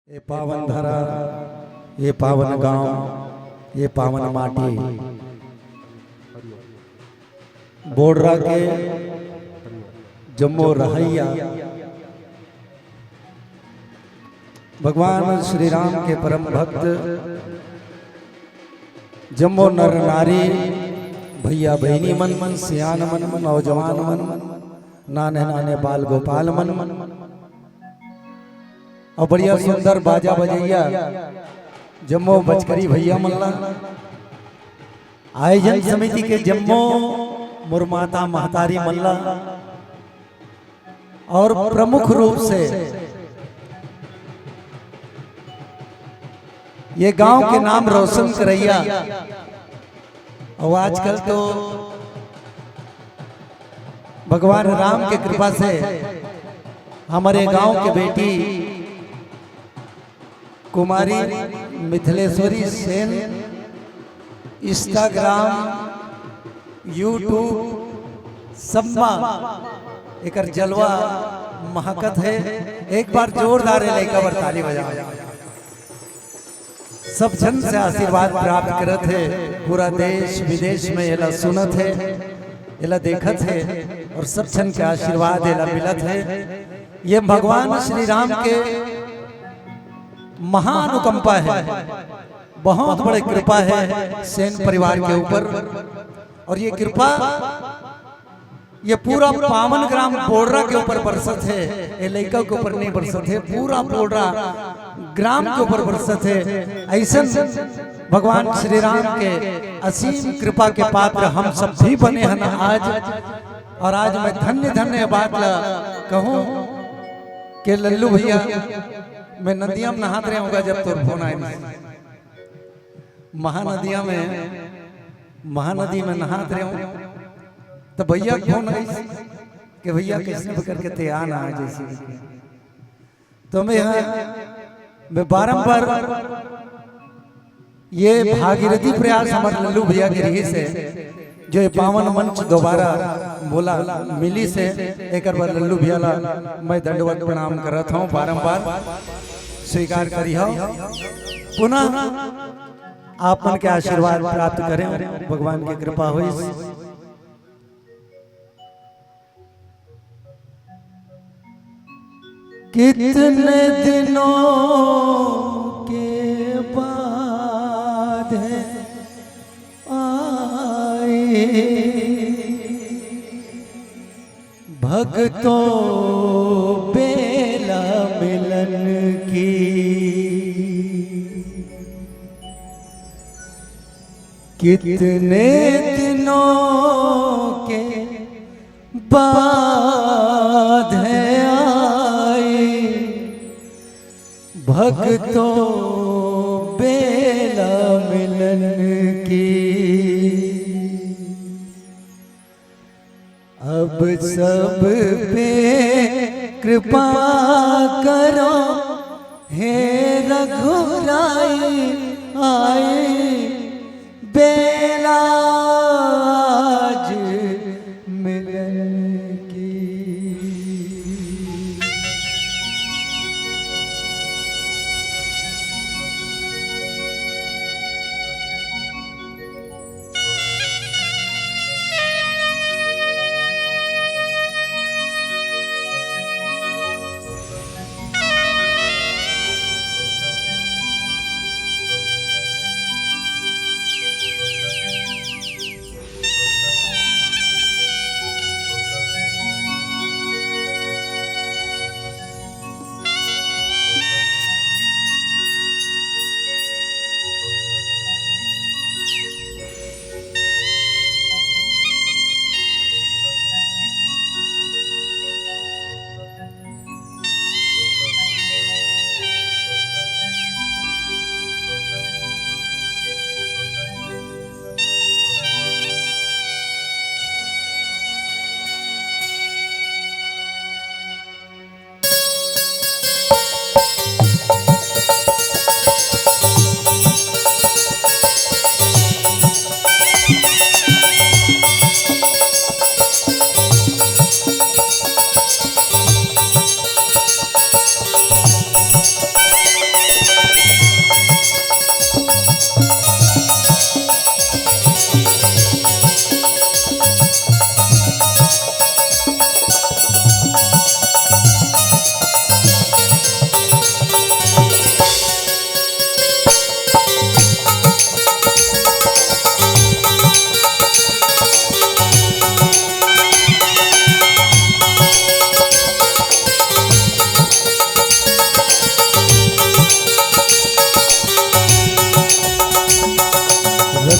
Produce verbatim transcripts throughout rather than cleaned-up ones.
ये पावन धरा, ये पावन गांव, ये पावन माटी, बोड़रा के जम्मो रहैया, भगवान श्री राम के परम भक्त, जम्मो नर नारी, भैया बहिनी मन, सियान मन, नौजवान मन, नाने नाने बाल गोपाल मन, अउ बढ़िया सुंदर बाजा बजैया जम्मो बचकरी भैया मन ला, आयोजन समिति के जम्मो मोर माता महतारी मन ला, और प्रमुख रूप से ये गांव के नाम रोशन करैया, और आजकल तो भगवान राम के कृपा से हमारे गांव के बेटी कुमारी मिथिलेश्वरी सेन Instagram, YouTube सब मा एकर जलवा महकत हे। एक बार जोरदार ये लइका बर ताली बजाओ। सब झन से आशीर्वाद प्राप्त करत हे, पूरा देश विदेश में एला सुनत हे, एला देखत हे, और सब झन के आशीर्वाद एला मिलत हे। ये भगवान श्री राम के महानुकंपा है, बहुत बड़े कृपा है सेन परिवार के ऊपर। और ये कृपा ये पूरा पावन ग्राम बोड़रा के ऊपर बरसत हे, ये लइका के ऊपर नहीं बरसत हे, पूरा बोड़रा ग्राम के ऊपर बरसत हे। ऐसन भगवान श्री राम के असीम कृपा के पात्र हम सब भी बने हन आज। और आज मैं धन्य धन्य बात ला कहूँ के लल्लू भैया, मैं नदिया में नहात रहे होगा जब तोर फोन आए, महानदिया में, महानदी में नहात रहे हूँ, तो भैया के फोन आइस कि भैया कैसे भी करके तैयार ना आ जैसे। तो मैं यहाँ मैं बारंबार ये भागीरथी प्रयास हमारे लल्लू भैया के रही से जो ये पावन मंच दोबारा बोला मिली से एक बार लल्लू भैया ला मैं दंडवत प्रणाम करत हूँ, बारंबार स्वीकार करी हो। पुनः आप मन के आशीर्वाद प्राप्त करें, भगवान की कृपा होइस। कितने दिनों के बाद है आई भक्तों बेला मिलन की। कितने दिनों के बाद है आई भक्तों बेला मिलन की। अब सब पे कृपा करो हे रघुराई, आई बेला आज मिलन की।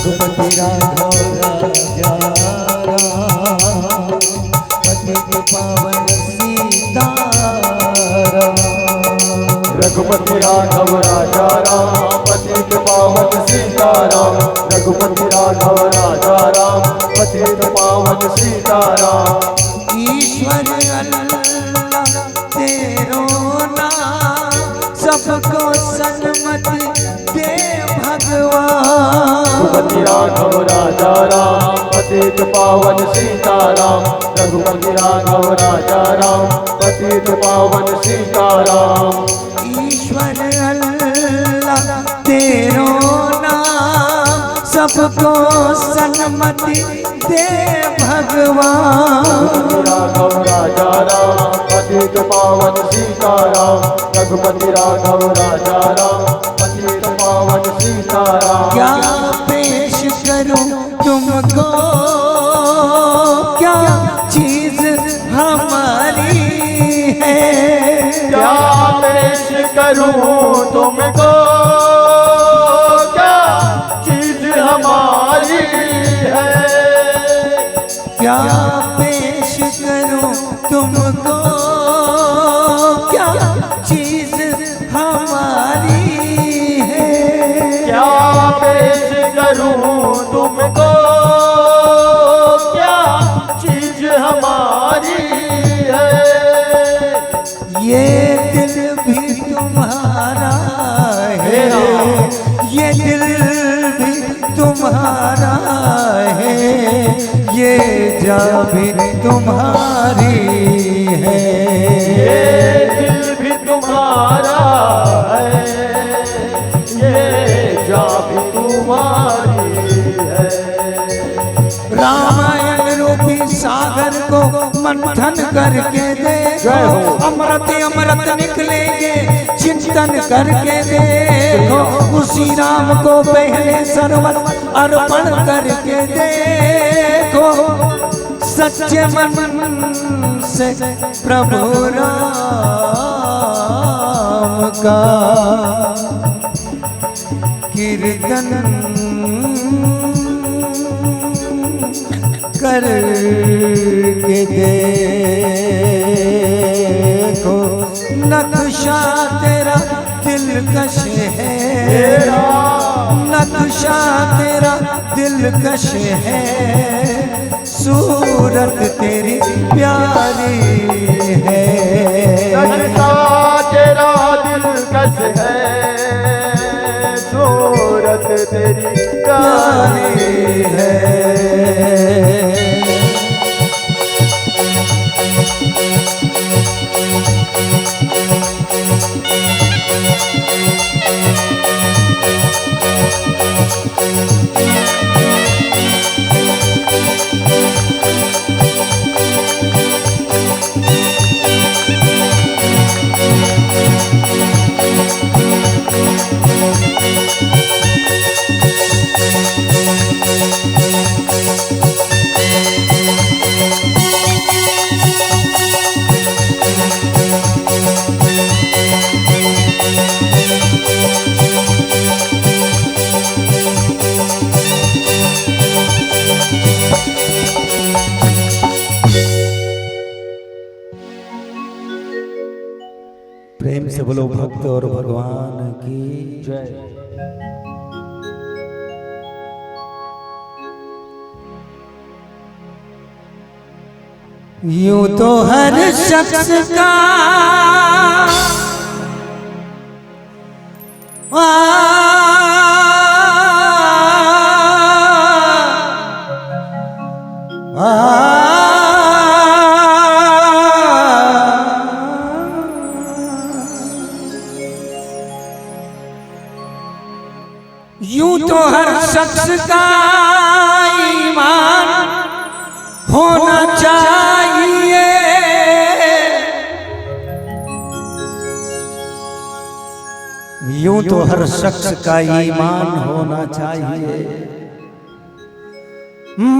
रघुपति राघव राजा राम, पतित पावन सीताराम। रघुपति राघव राजा राम, पतित पावन सीताराम। रघुपति राघव राजा राम, पतित पावन सीताराम। ईश्वर अल्लाह तेरो नाम, सबको सन्मति दे भगवान। रघुपति राघव राजा राम, पतित पावन सीताराम। रघुपति राघव राजा राम, पतित पावन सीताराम। ईश्वर अल्लाह तेरो नाम, सबको सन्मति दे भगवान। रघुपति राघव राजा राम, पतित पावन सीताराम। रघुपति राघव राजा राम, पतित पावन सीताराम। क्या पेश करूं तुमको, क्या चीज हमारी है? क्या पेश करूं तुमको, क्या चीज हमारी है? क्या पेश करूं तुमको, क्या चीज हमारी है? क्या पेश करूं तुमको, क्या चीज हमारी है? ये दिल भी तुम्हारा है, हे राम। ये दिल भी तुम्हारा है, ये जान भी तुम्हारी है। ये दिल भी तुम्हारा है, ये जान भी तुम्हारी है। रामायण रूपी सागर को मंथन करके देखो, जय हो। अमृत अमृत निकलेंगे चिंतन करके देखो। उसी राम को पहले सर्वत अर्पण करके देखो। सच्चे मन से प्रभु राम का कीर्तन करके देखो। नक्शा तेरा दिलकश है, नक्शा तेरा दिलकश है, सूरत तेरी प्यारी है। नक्शा तेरा दिलकश है, सूरत तेरी प्यारी है। प्रेम से बोलो भक्त और भगवान की जय। यूं तो हर शख्स का आ, आ, यूं तो हर शख्स का ईमान होना चाहिए, यूं तो हर शख्स का ईमान होना चाहिए,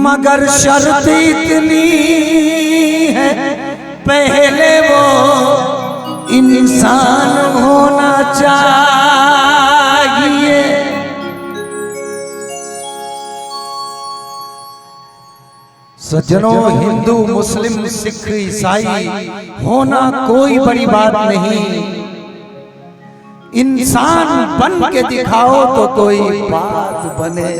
मगर शर्त इतनी है, पहले वो इंसान होना चाहिए। सज्जनों, हिंदू, मुस्लिम, सिख, ईसाई होना कोई बड़ी बात नहीं। इंसान बन के दिखाओ तो कोई बात बने।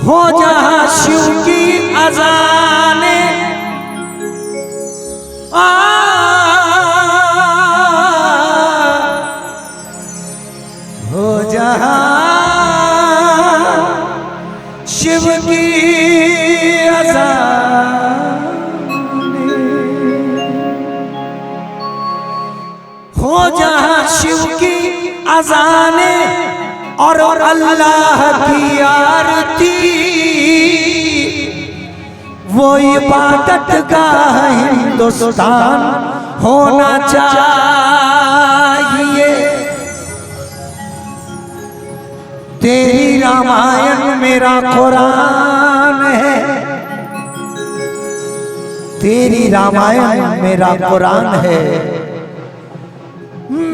हो जहां शिव की अजाने, आ, हो जहां शिव की अजाने, हो जहां शिव की अजाने और अल्लाह की आरती, वो इबादत का हिंदुस्तान होना चाहिए। तेरी रामायण मेरा कुरान है, तेरी रामायण मेरा कुरान है,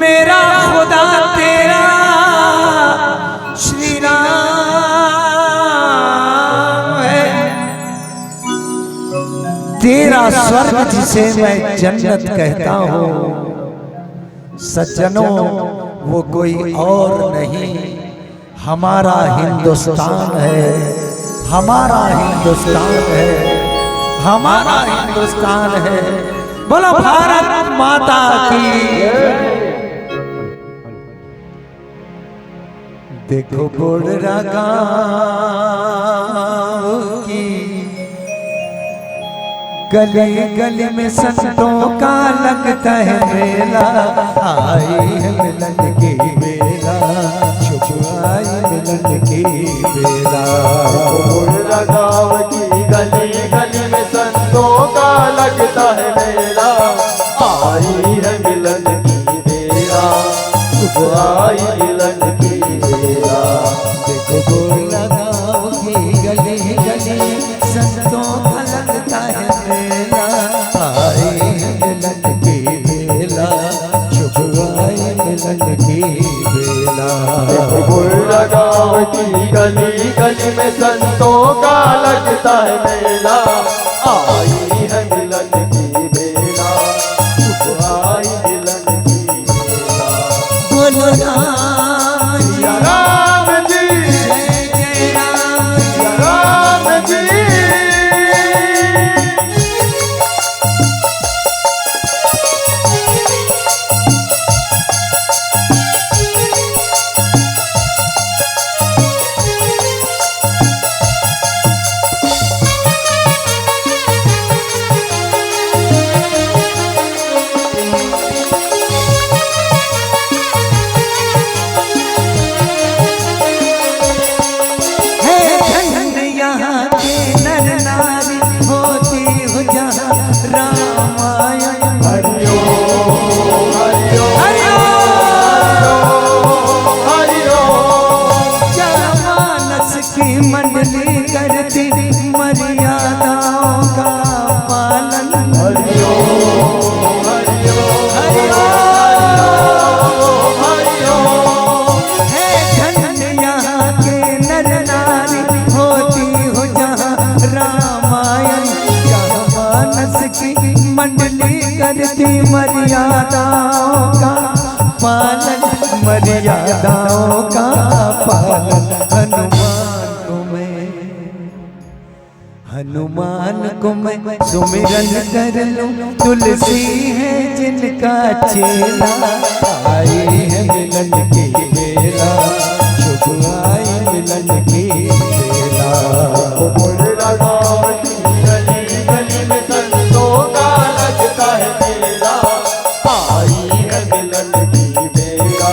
मेरा खुदा तेरा श्री राम है। तेरा स्वर्ग जिसे मैं जन्नत कहता हूँ, सज्जनों, वो कोई और नहीं, हमारा हिंदुस्तान है, हमारा हिंदुस्तान है, हमारा हिंदुस्तान है। बोलो भारत माता की। देखो बोड़रा गाँव की गली गली में संतों का लगता है मेला। आई है मिलन की बेला, शुभ आई मिलन की बेला। बोड़रा गाँव की गली गली में संतों का लगता है मेला। आई है मिलन की बेला, शुभ आई मिलन की बेला। देखो बोड़रा गाँव की गली गली संतों का लगता है मेला। आई है मिलन की बेला, शुभ आई मिलन की बेला। बोड़रा गाँव की गली गली में संतों का लगता है मेला। आई है मिलन की बेला, शुभ आई मिलन की बेला। बोलो राम जी। सिया राम जी। जय जय राम जी। सिया राम जी। है धन्य यहाँ के नर नारी, होती हो जहाँ रामायण। हरि ओम, हरि ओम, हरि ओम, हरि ओम। जनमानस की मंडली करती मर्यादाओं का पालन। हरि ओम, हरि ओम, हरि ओम, हरि ओम। है धन्य यहाँ के नर नारी, होती हो जहाँ रामायण। जनमानस की मंडली करती मर्यादाओं का पालन, मर्यादाओं का पालन। हनुमान को मैं, हनुमान को मैं सुमिरन कर लूं, तुलसी है जिनका चेला। आई है मिलन की बेला, शुभ आई मिलन की बेला। बोड़रा गाँव की गली गली में संतों का लगता है मेला। आई है मिलन की बेला,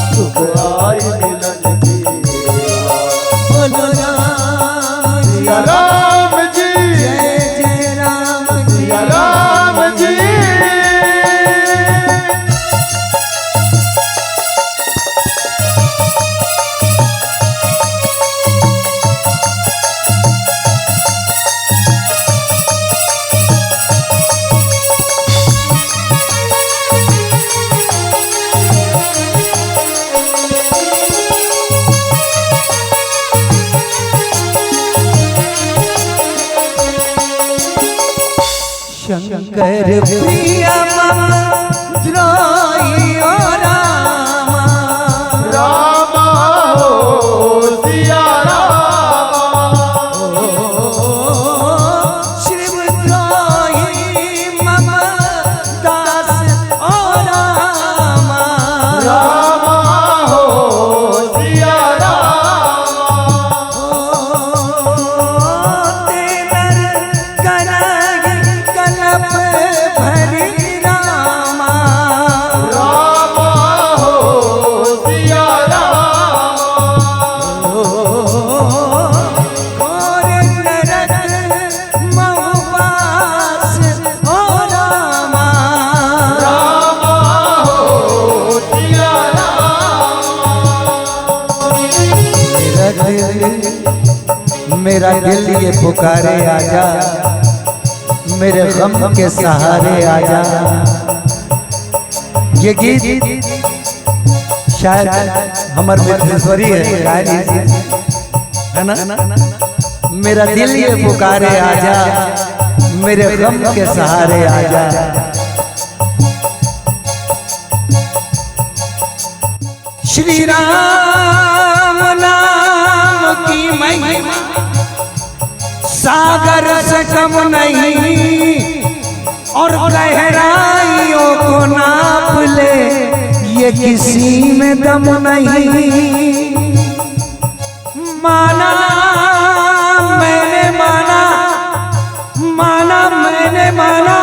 शुभ आई मिलन की बेला। बोलो राम जी। सिया राम जी। जय जय राम जी। सिया राम जी। मेरा दिल ये पुकारे आजा, मेरे गम के सहारे आजा। ये गीत शायद हमर मिथेश्वरी है, गाय जी, है ना? मेरा दिल ये पुकारे आजा, मेरे गम के सहारे आजा। श्री राम नाम की महिमा सागर से कम नहीं, और गहराइयों को नाप ले, ये किसी में दम नहीं। माना, मैंने माना, माना, मैंने माना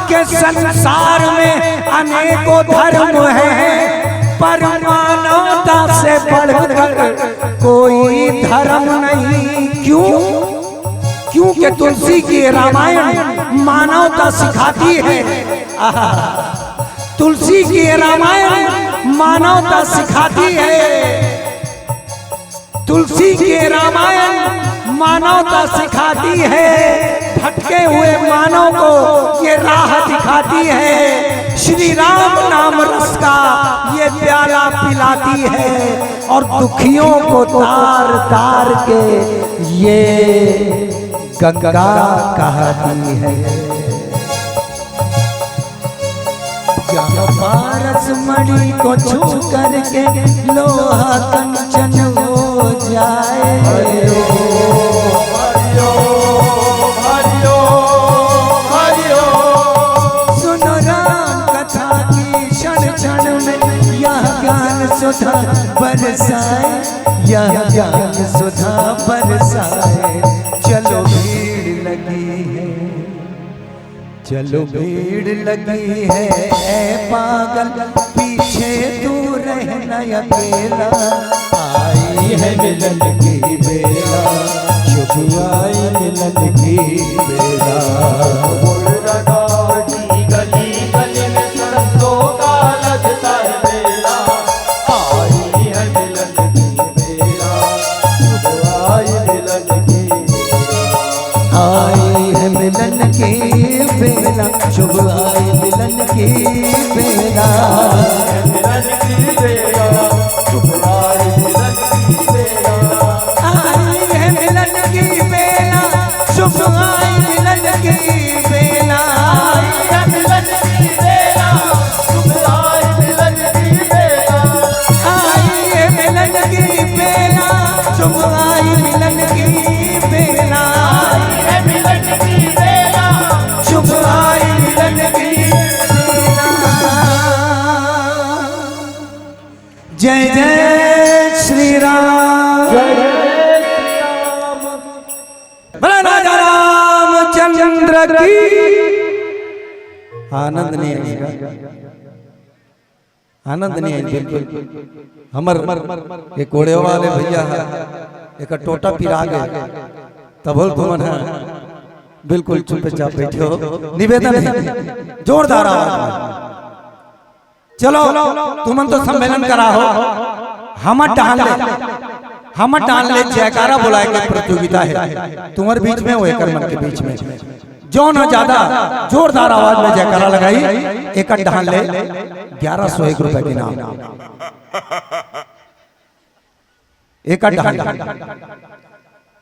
कि संसार में अनेकों धर्म हैं, पर मानवता से बढ़कर कोई धर्म नहीं। क्यों? क्योंकि तुलसी की रामायण मानवता सिखाती है। आहा। तुलसी की रामायण मानवता सिखाती है। तुलसी की रामायण मानवता सिखाती है, भटके हुए मानव को ये राह दिखाती है। श्री राम नाम रस का ये प्याला पिलाती है और दुखियों को तार तार के ये गंगा कहती है। जहाँ पारस मणि को छू करके लोहा कंचन हो जाए। सुनो राम कथा की क्षण क्षण में यह ज्ञान सुधा बरसाए, यह ज्ञान सुधा बरसाए। चलो भीड़ लगी है, चलो भीड़ लगी है, ऐ पागल, पीछे तू रहना अकेला। आई है मिलन की बेला, शुभ आई मिलन की बेला। मुर्गा गाँव की गली गली में सड़कों का लगता है मेला। आई है मिलन की बेला, शुभ आई मिलन की बेला। आई है मिलन की बेला, शुभ आई मिलन की बेला। मिलन की बेला, शुभ आई मिलन की बेला। आई है मिलन की बेला, शुभ आई मिलन की बेला। आई है मिलन की बेला, शुभ आई मिलन की बेला। आई है मिलन की बेला, शुभ आई मिलन की बेला। आई है मिलन की बेला, शुभ आई मिलन की बेला। जय जय श्री राम। बोला राजा रामचंद्र की। आनंद नहीं आएगा, आनंद नहीं आएगा बिल्कुल। हमर ये कोड़े वाले भैया है, एक टोटा पिरा गए, तब बोल तुमन है बिल्कुल चुपचाप बैठे हो। निवेदन है, जोरदार आवाज में। चलो, तुमन तो सम्मेलन करा हो, हमर डाहन ले, हमर डाहन ले जयकारा बुलाए के प्रतियोगिता है, तुम्हर बीच में हो, एकर मन के बीच में। जौन ह ज्यादा जोरदार आवाज में जयकारा लगाई, एकर डाहन ले ग्यारह सौ एक रुपए के इनाम। एकर डाहन ले।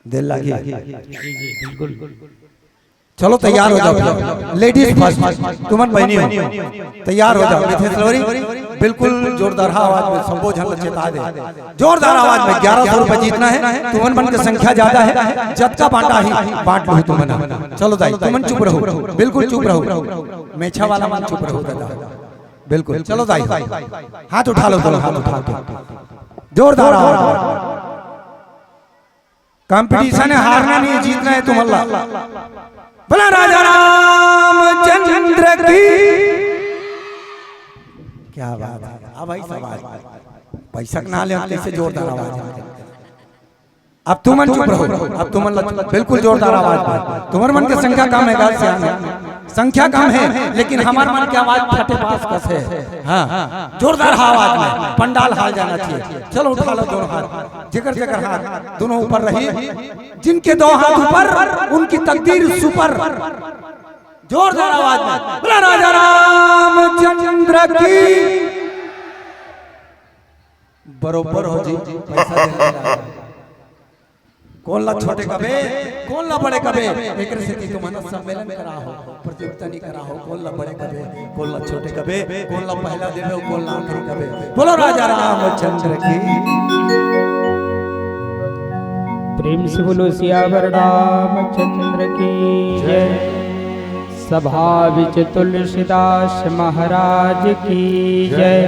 दिल लागी। जी, जी, बिल्कुल। चलो, तैयार हो जाओ भैया। लेडीज फर्स्ट, तुमन बहनी हो, तैयार हो जाओ। मिथेश्वरी, बिल्कुल जोरदार आवाज में, सबो झन ल चेता दे, जोरदार आवाज में। ग्यारह सौ रुपए जीतना है, तुमन मन के संख्या ज्यादा है, जतका बांटा ही बांट लो तुमन। चलो दाई, तुमन चुप रहो, बिल्कुल चुप रहो, मेछा वाला मन चुप रहो दादा, बिल्कुल। चलो दाई, हाथ उठा लो, दोनों हाथ उठा के, जोरदार आवाज। कंपटीशन है, हारना नहीं, जीतना है तुमन ला। बोला राजा रामचंद्र की। क्या बात है, हाँ भाई, सब आवाज। पैसा के ना ले, कैसे जोरदार आवाज है। अब तुमन चुप रहो, अब तुमन ल-, बिल्कुल जोरदार आवाज में। तुम्हर मन के संख्या कम है, गाल से आने। संख्या कम है, लेकिन हमार मन के आवाज फटे बांस कस है। हाँ, जोरदार आवाज में पंडाल हाल जाना चाहिए। चलो, उठा लो दोनों हाथ, जेकर जेकर हाथ दोनों ऊपर रही, जिनके दो हाथ ऊपर, उनकी तकदीर सुपर। जोरदार आवाज में बोला, राजा रामचंद्र की। बरोबर हो जी, पैसा देने वाला। कोन ला छोटे कबे, कोन ला बड़े कबे, एकरे सेती तुमन सम्मेलन कराहो, प्रतियोगिता नहीं कराहो, कोन ला बड़े कबे, कोन ला छोटे कबे, कोन ला पहला देवे, कोन ला आखिरी कबे। बोलो राजा रामचंद्र की। प्रेम से बोलो सियावर रामचंद्र की जय। सभा विच तुलसीदास महाराज की जय।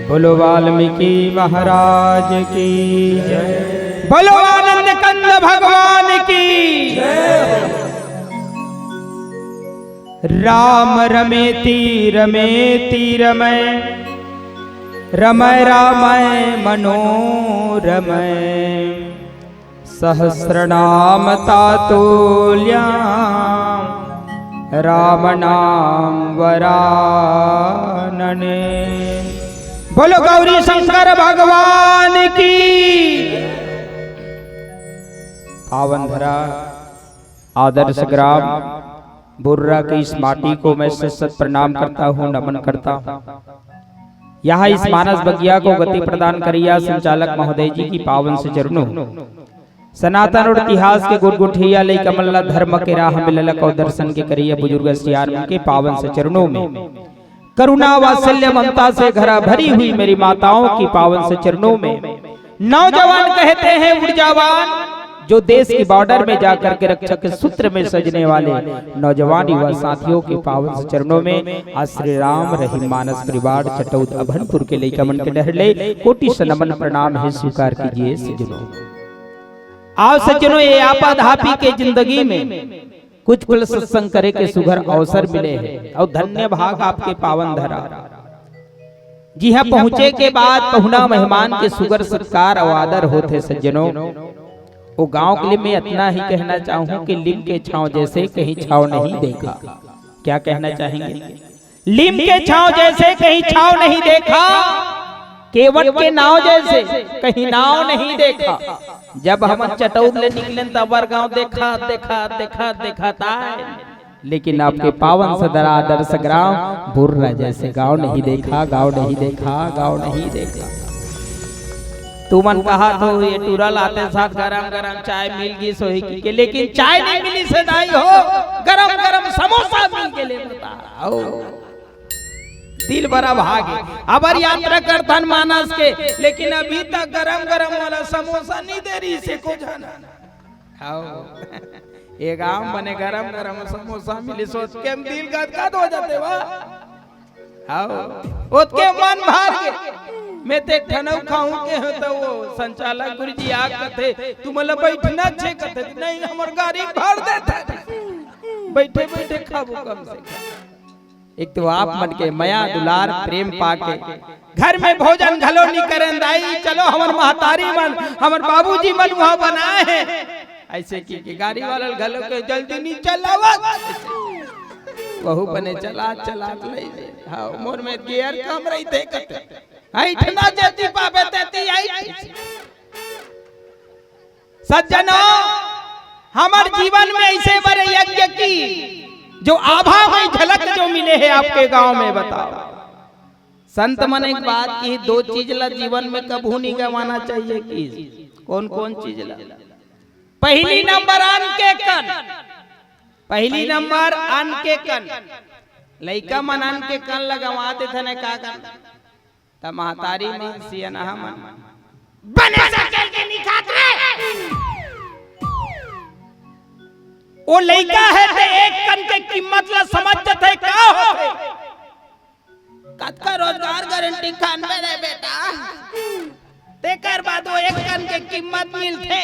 बोलो वाल्मीकि महाराज की जय। बोलो आनंद कंद भगवान की जय। राम रमे तीर में तीर में, रमय रामय मनोरमय। सहस्रनाम तातुल्यां राम नाम वरानने। बोलो गौरी शंकर भगवान की। पावन धरा आदर्श ग्राम बुर्रा की इस माटी को मैं शत शत प्रणाम करता हूँ, नमन करता हूँ। यहाँ इस मानस बगिया को गति प्रदान करिया संचालक महोदय जी की पावन से चरणों सनातन और इतिहास के गुटगुठिया लइका मन ला धर्म के राह में ललक और दर्शन के करिया बुजुर्ग सियान के पावन से चरणों में करुणा वात्सल्य ममता से घरा भरी हुई मेरी माताओं की पावन से चरणों में नौजवान कहते हैं ऊर्जावान, जो देश की बॉर्डर में जाकर के रक्षा के सूत्र में सजने वाले नौजवान युवा साथियों के पावन से चरणों में आज श्री राम रहीम मानस परिवार चटौद अभनपुर के लइका मन के डहर ले कोटि से नमन प्रणाम है, स्वीकार कीजिए सजनों। आओ सज्जनों, ये आपाधापी के जिंदगी में कुछ कुल सत्संग करे के सुघर अवसर मिले हे और धन्य भाग आपके पावन धरा। जिहाँ पहुँचे के बाद पहुना मेहमान के सुघर सत्कार और आदर होथे सज्जनों। वो गांव के लिए मैं इतना ही कहना चाहूँ कि लीम के छांव जैसे कहीं छांव नहीं देखा। क्या कहना चाहेंगे? लीम के छांव जैसे कहीं छांव नहीं देखा, केवट के नाव जैसे कहीं नाव नहीं देखा। जब हमन चटौद ले निकलेन त अबर गांव देखा, देखा, देखा, देखा ताय। लेकिन आपके पावन सदर आदर्श ग्राम बुर्रा जैसे गांव नहीं देखा, गांव नहीं देखा, गांव नहीं देखा। तुमन कहा तो ये टूरा लाते साथ गरम गरम चाय मिल गई सोही की के, लेकिन चाय नहीं मिली से दाई हो, गरम गरम समोसा मिल के ले बता। आओ। दिल बड़ा भागे। अबर यात्रा करथन मानस के, लेकिन अभी तक गरम गरम वाला समोसा नहीं दे रही से को जाना। आओ। ये गांव बने गरम गरम समोसा मिली सोच के हम दिल गदगद हो जाते वाह। आओ। ओतके मन भर के। मैं ते ठनऊ खाऊं के हो तो वो संचालक गुरुजी आ कथे, "तुमला बैठना छे," कथे, "नहीं, हमर गाड़ी भर देता।" बैठे बैठे खाबो कम से कम। एक तो आप मन के मया दुलार प्रेम पाके घर में भोजन घलो नी करें दाई, चलो हमर महतारी मन, हमर बाबूजी मन वहाँ बनाए हैं। ऐसे की, की गाड़ी वाला घलो के जल्दी नी चलावत। वहू बने चला, चला ले। हाँ, मोर में गियर कम रही थे कते। हाँ, इतना जल्दी पावे तेती आई। सज्जनों, हमर जीवन में ऐसे बड़े यज्ञ की जो आभा में झलक जो मिले है आपके गांव में, बताओ। संत मन एक बात की, दो चीज ला जीवन में कभू नहीं गंवाना चाहिए। कि कौन कौन चीज ला? पहली नंबर अन्न के कन, पहली नंबर अन्न के कन। लइका मन अन्न के कन ला गंवा देथे न, का कन? त महतारी मन, सियनहा मन बने से चल के नहीं खात रे। वो लइका है ते एक कन के कीमत ला समझ जथे का होथे। कतका रोजगार गारंटी खान में रे बेटा, तेकर बाद वो एक कन के कीमत मिलथे।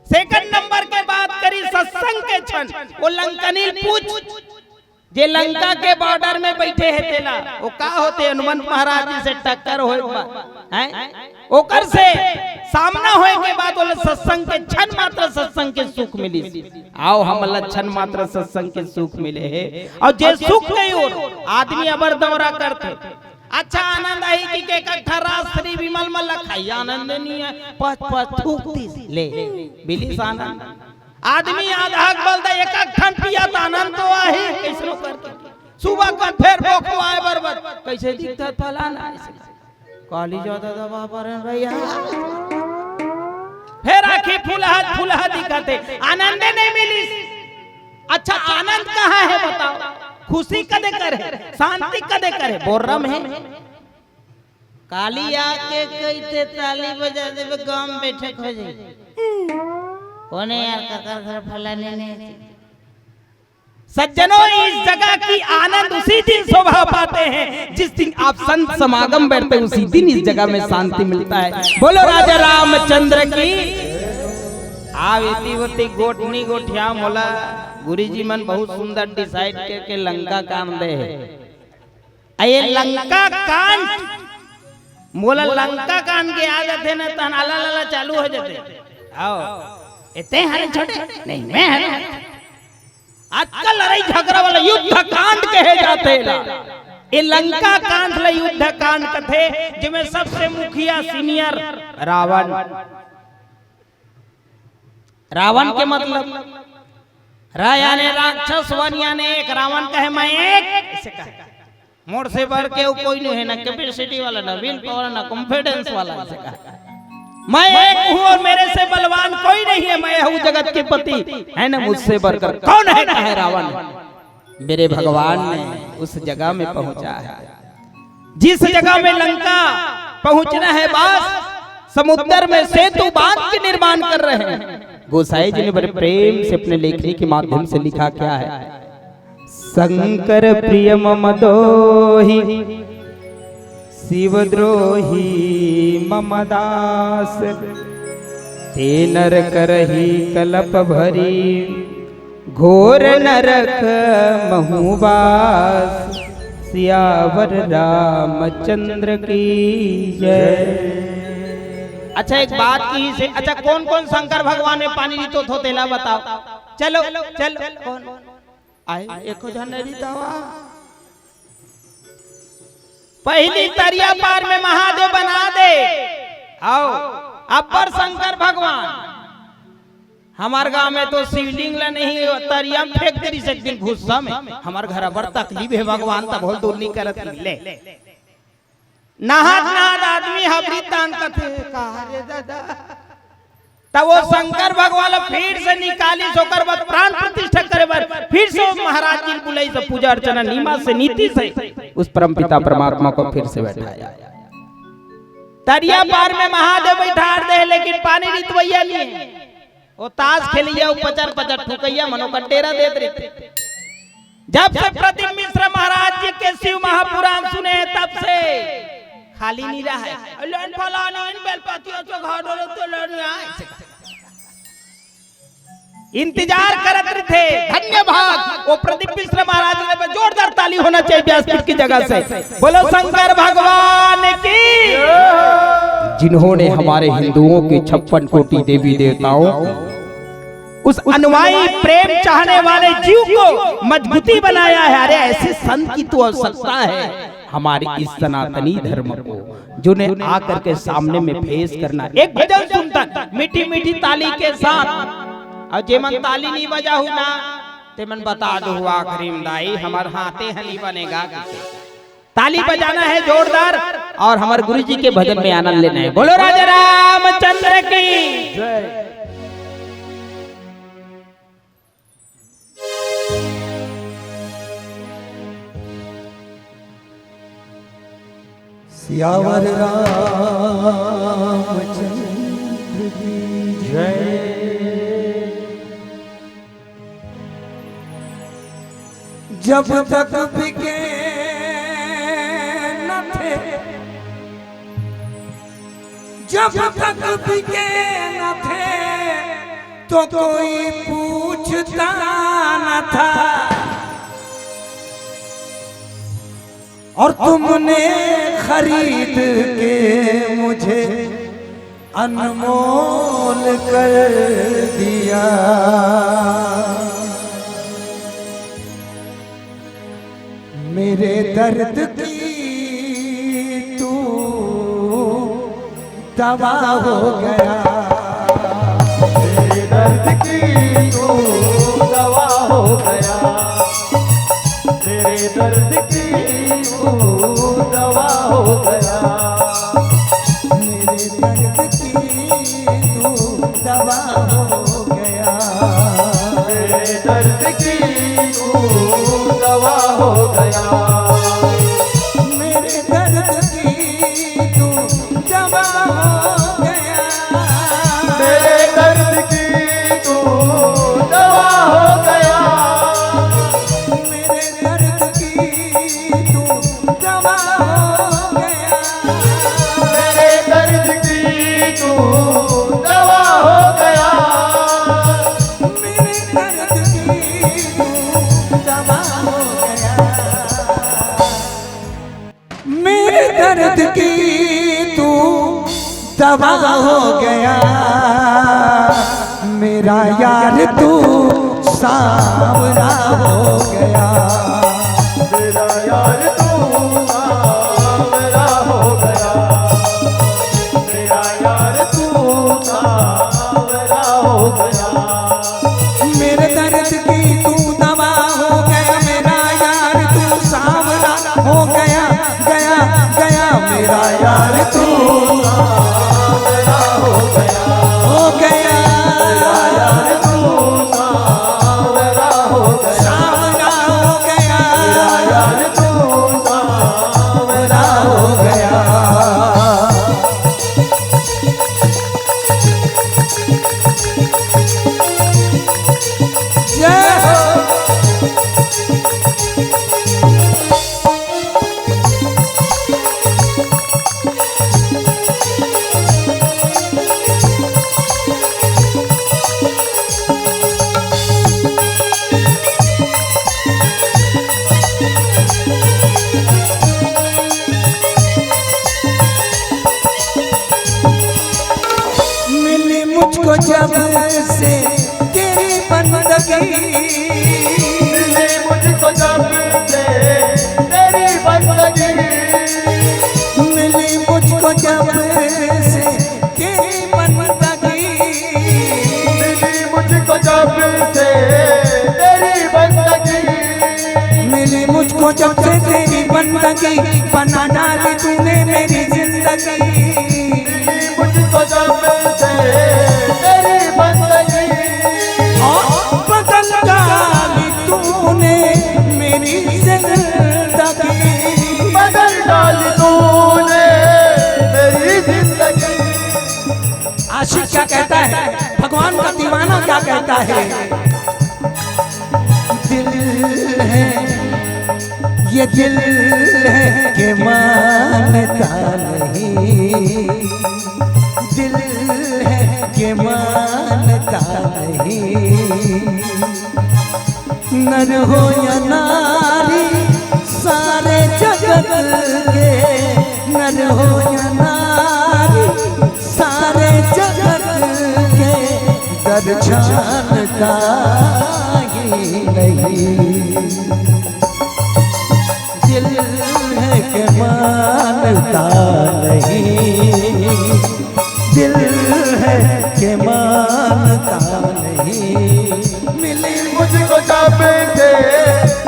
सेकंड नंबर के बात करी सत्संग के क्षण, वो लंकनील पूछ जे लंका के बॉर्डर में बैठे हे तेला, वो का होथे? हनुमंत महाराज जी से टक्कर होए के बाद, हैं? ओकर से सामना होए के बाद ओला सत्संग के क्षण मात्र सत्संग के सुख मिलिस। आओ, हमला क्षण मात्र सत्संग के सुख मिले हे। अउ जे सुख के ओर आदमी अबर दौरा करथे। अच्छा आनंद आही कि के कट्ठा रास श्री विमल मल्ला खाई, आनंद नहीं है। पच पच थूक दिस, ले मिलिस आनंद। आदमी आधा के बल दा एक एक ठन पिया त आनंद तो आही। कैसनो करके सुबह का फेर बोखो आए बरबर, कैसे दिखता फलाना ऐसे। काली जादा दबा पर भैया। फेर आँखी फुलहा फुलहा दिखत हे, आनंदे नहीं मिलिस। अच्छा आनंद कहाँ है बताओ? खुशी कदे करे, शांति कदे करे? बोर्रम है। काली आके कहिथे ताली बजा देबे, गांव में बैठक हो जाई। कोने यार, ककर घर फलाने ने। सज्जनों, इस जगह की आनंद उसी दिन शोभा पाते हैं जिस दिन आप संत समागम बैठते हैं, उसी दिन इस जगह में शांति मिलता है। बोलो राजा रामचंद्र की। आव एती ओती गोठनी गोठिया मोला गुरुजी मन बहुत सुंदर डिसाइड करके लंका कांड दे हे। अ ये लंका कांड, मोला लंका कांड के याद आथे ना, तहन आला लाला चालू हो जाथे। आओ, एते हरे छोटे, नहीं, मैं हरे। आजकल लड़ाई झगड़ा वाला युद्ध कांड कहे जाथे ला। ये लंका कांड ला युद्ध कांड कथे, जेमे सबसे मुखिया सीनियर रावण। रावण के मतलब र याने राक्षस, वन याने एक, रावण कहे मैं एक, ऐसे कहे। मोर से बढ़ के अउ कोई नहीं है, ना कैपेसिटी वाला, ना विल पावर, ना कॉन्फिडेंस वाला, ऐसे कहे। मैं एक हूँ और मेरे से बलवान कोई नहीं है, मैं हूँ जगत के पति, है ना, मुझसे बढ़कर कौन है, कहे रावण। मेरे भगवान ने उस जगह में पहुंचा है, जिस जगह में लंका पहुंचना है, बस समुद्र में सेतु बांध के निर्माण कर रहे हैं। गोसाई जी ने बड़े प्रेम से अपने लेखनी के माध्यम से लिखा क्या है। शंकर प्रिय मम दोही, शिवद्रोही मम दास। ते नर करही कलप भरी, घोर नरक महु बास। सियावर रामचंद्र की जय। अच्छा, एक बात की से, अच्छा, कौन कौन शंकर भगवान में पानी रितोथे तेला बताओ। चलो, चलो, कौन? आए, एको झन नहीं रितावा। पहली तरिया पार में महादेव बना दे। आओ, अब्बर शंकर भगवान। हमार गांव में तो शिवलिंग ला नहीं, तरिया में फेंक दे रिहिस एक दिन गुस्सा में। हमार घर अब्बड़ तकलीफ है भगवान, तब होल दूर नहीं करत ले। नहात नहात आदमी हबरी तान कथे, "का रे दादा?" तब वो शंकर भगवान ला फिर से निकालिस, ओकर बाद प्राण प्रतिष्ठा करे बर फिर से वो महाराज जी बुलाइस, पूजा अर्चना नियम से, नीति से उस परम पिता परमात्मा को फिर से बैठाया। तरिया पार में महादेव बैठार दे, लेकिन पानी रितवैया नहीं है। वो ताश खेलैया, वो पचर पचर ठुकैया, मनो का डेरा देत रहिथे। जब से प्रदीप मिश्र महाराज जी के शिव महापुराण सुने, तब से खाली नहीं रहा है। लेन फलाने इन बेलपतियों के घर डोले तो लेने आए। इंतजार करत रहिथे। धन्यवाद। वो प्रदीप मिश्र महाराज जी पे जोरदार ताली होना चाहिए व्यासपीठ की जगह से। बोलो शंकर भगवान की। जिन्होंने हमारे हिंदुओं के छप्पन कोटि देवी देवताओं, उस अनुयायी प्रेम चाहने वाले जीव को मजबूती बनाया है। अरे, ऐसे संत की तो आवश्यकता है हमारे इस सनातनी धर्म को, जिन्हें आकर के सामने में पेश करना। एक भजन सुनथन मीठी मीठी ताली के साथ, अउ जेमन ताली नहीं बजाहू ना, तेमन बता दो आखिरी में, दाई, हमर हाथे ह नहीं बनेगा। ताली बजाना है जोरदार और हमारे गुरु जी के भजन में आनंद लेना है। बोलो राजा रामचंद्र की। सियावर रामचंद्र की जय। जब तक बिके न थे, जब तक बिके न थे, तो कोई पूछता न था। और तुमने खरीद के मुझे अनमोल कर दिया। मेरे दर्द की तू दवा हो गया। मेरे दर्द की तू दवा हो गया। मेरे दर्द की तू दवा हो गया। मेरे दर्द की तू दवा हो गया। मेरे दर्द की तू दवा हो गया। मेरे दर्द की तू दवा हो गया। मेरे दर्द की तू दवा हो गया। मेरे दर्द की तू दवा हो गया। मेरे दर्द की तू दवा हो गया। मेरे दर्द की तू दवा हो गया। मेरे दर्द की तू दवा हो गया। मेरा यार तू सांवरा हो गया। मेरा यार तू सांवरा हो गया। मेरा यार तू सांवरा हो गया। मेरे दर्द की तू दवा हो गया। मेरा यार तू सांवरा हो गया। गया, गया मेरा यार तू सांवरा हो गया। हो गया। मेरा यार तू सांवरा हो गया। सांवरा हो गया। मेरा यार तू सांवरा हो गया। जय हो। मिली मुझको जब से तेरी बंदगी। मिली मुझको जब से तेरी बंदगी। मिली मुझको जब से तेरी बंदगी। मिली मुझको जब से तेरी बंदगी। मिली मुझको जब से तेरी बंदगी, बना डाली तूने मेरी जिंदगी। मिली मुझको जब से तेरी बंदगी। और बदल डाली तूने मेरी जिंदगी। बदल डाली तूने मेरी जिंदगी। आशिक क्या कहता है, भगवान का दीवाना क्या कहता है? दिल है, ये दिल है कि मानता नहीं, दिल है कि मानता नहीं। नर हो या नारी, सारे जगत के, नर हो या नारी, सारे जगत के दर्द जानता ही नहीं। दिल है कि मानता नहीं, दिल है कि मानता नहीं। मिली मुझको जब से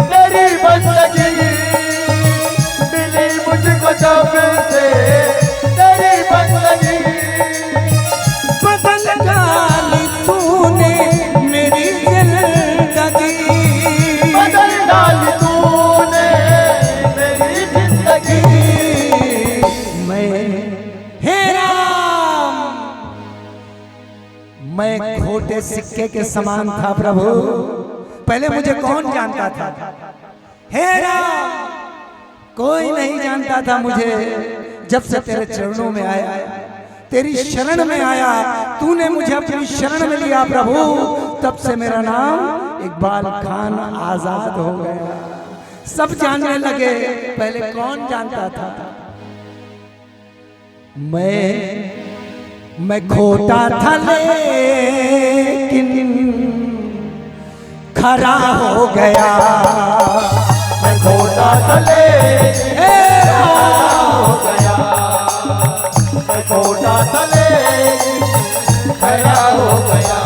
तेरी बंदगी, मिली मुझको जब से तेरी बंदगी। बदल डाली तूने मेरी जिंदगी। बदल डाली तूने मेरी जिंदगी। मैं, हे राम, मैं खोटे सिक्के के समान था प्रभु। पहले मुझे कौन जानता था? हे राम, कोई नहीं जानता था मुझे। जब से तेरे चरणों में आया, तेरी शरण में आया, तूने मुझे अपनी शरण में लिया प्रभु, तब से मेरा नाम इकबाल खान आजाद हो गया। सब जानने लगे, पहले कौन जानता था? मैं मैं खोटा था लेकिन खरा हो गया। मैं खोटा था लेकिन खरा हो गया। मैं खोटा था लेकिन खरा हो गया।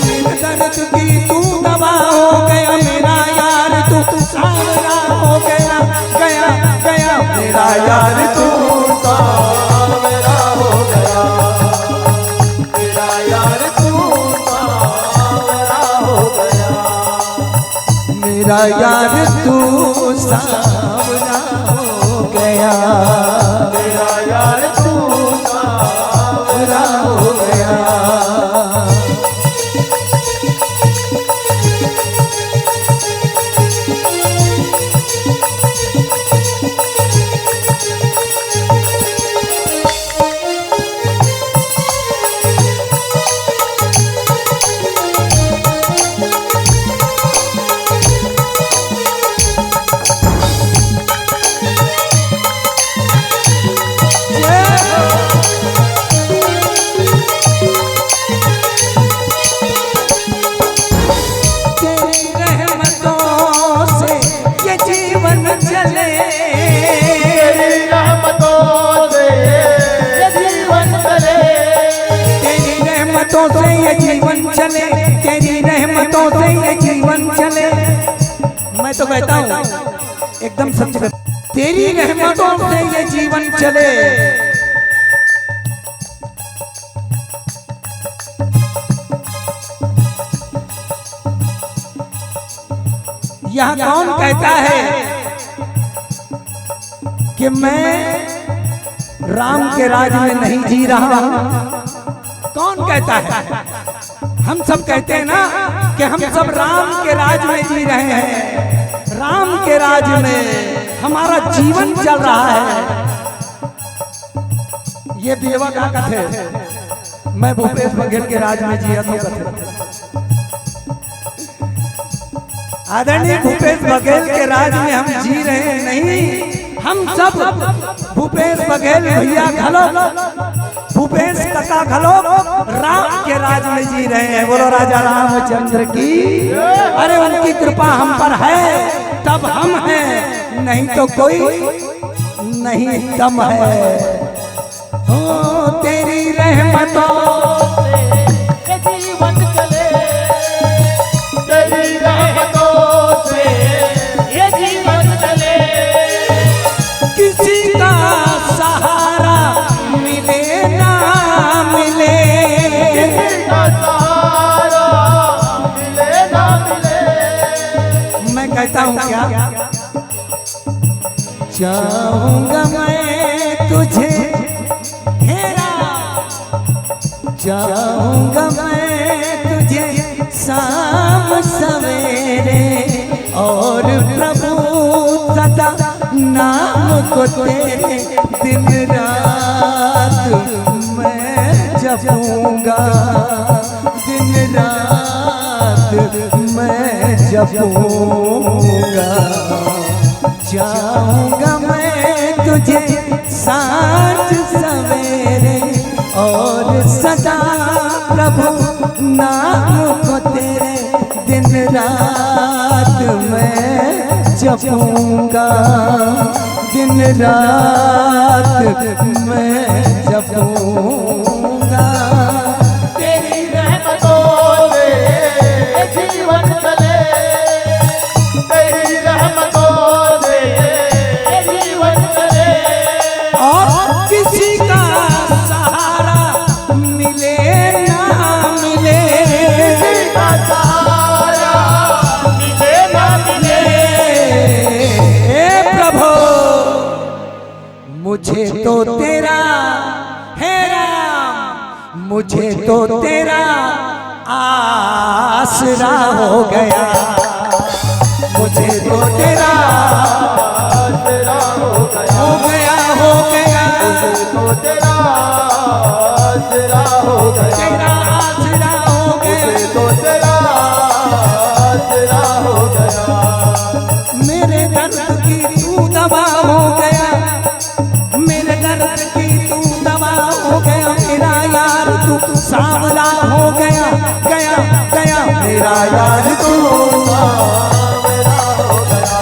मेरे दर्द की तू दवा हो गया, मेरा यार तू सांवरा हो गया, गया, गया। मेरा यार तू सांवरा हो गया। मेरा यार तू सांवरा हो गया। मेरा यार तू सांवरा हो गया। मेरा यार तू सांवरा हो गया। तेरी रहमतों से ये जीवन चले। तेरी रहमतों से ये जीवन चले। तेरी रहमतों से ये जीवन चले, तेरी रहमतों से ये जीवन चले। मैं तो कहता हूँ, एकदम सच कर, तेरी रहमतों से ये जीवन चले। यह कौन कहता है कि मैं राम के राज में नहीं जी रहा हूं? कौन कहता है? हम सब कहते हैं ना कि हम सब राम के राज में जी रहे हैं, राम के राज में हमारा जीवन चल रहा है। ये बेवा का कथे, मैं भूपेश बघेल के राज में जिया तो कथे। आदरणीय भूपेश बघेल के राज में हम जी रहे हैं, नहीं, हम सब भूपेश बघेल भैया घलो, भूपेश कका घलो राम के राज में जी रहे हैं। बोलो राजा रामचंद्र की। अरे उनकी कृपा हम पर है तब हम हैं, नहीं तो कोई नहीं दम है। ओ तेरी रहमतों से ये जीवन चले, तेरी रहमतों से ये जीवन चले। किसी का सहारा मिले ना मिले, किसी का सहारा मिले ना मिले। मैं कहता हूँ क्या, चाहूंगा मैं तुझे, हे राम, चाहूंगा मैं तुझे शाम सवेरे, और प्रभु सदा नाम को तेरे दिन रात मैं जपूंगा, दिन रात मैं जपूंगा। चाहूंगा मैं तुझे सांझ सवेरे, और सदा प्रभु नाम को तेरे दिन रात मैं जपूंगा, दिन रात मैं जपूंगा। तेरी रहमतों से जीवन चले, तेरी रहमतों से जीवन चले। और किसी का सहारा मिले ना मिले, किसी का सहारा मिले ना मिले। हे प्रभु, मुझे तो तेरा, हे राम, मुझे तो तेरा आसरा हो गया, मुझे तो तेरा आसरा हो गया, हो गया, हो गया। मुझे तो तेरा आसरा हो गया, तेरा आसरा हो गया। मुझे तो तेरा आसरा हो गया। मेरे दर्द की तू दवा हो गया, मेरे दर्द की तू दवा हो गया, मेरा मेरा यार तू सांवरा हो गया,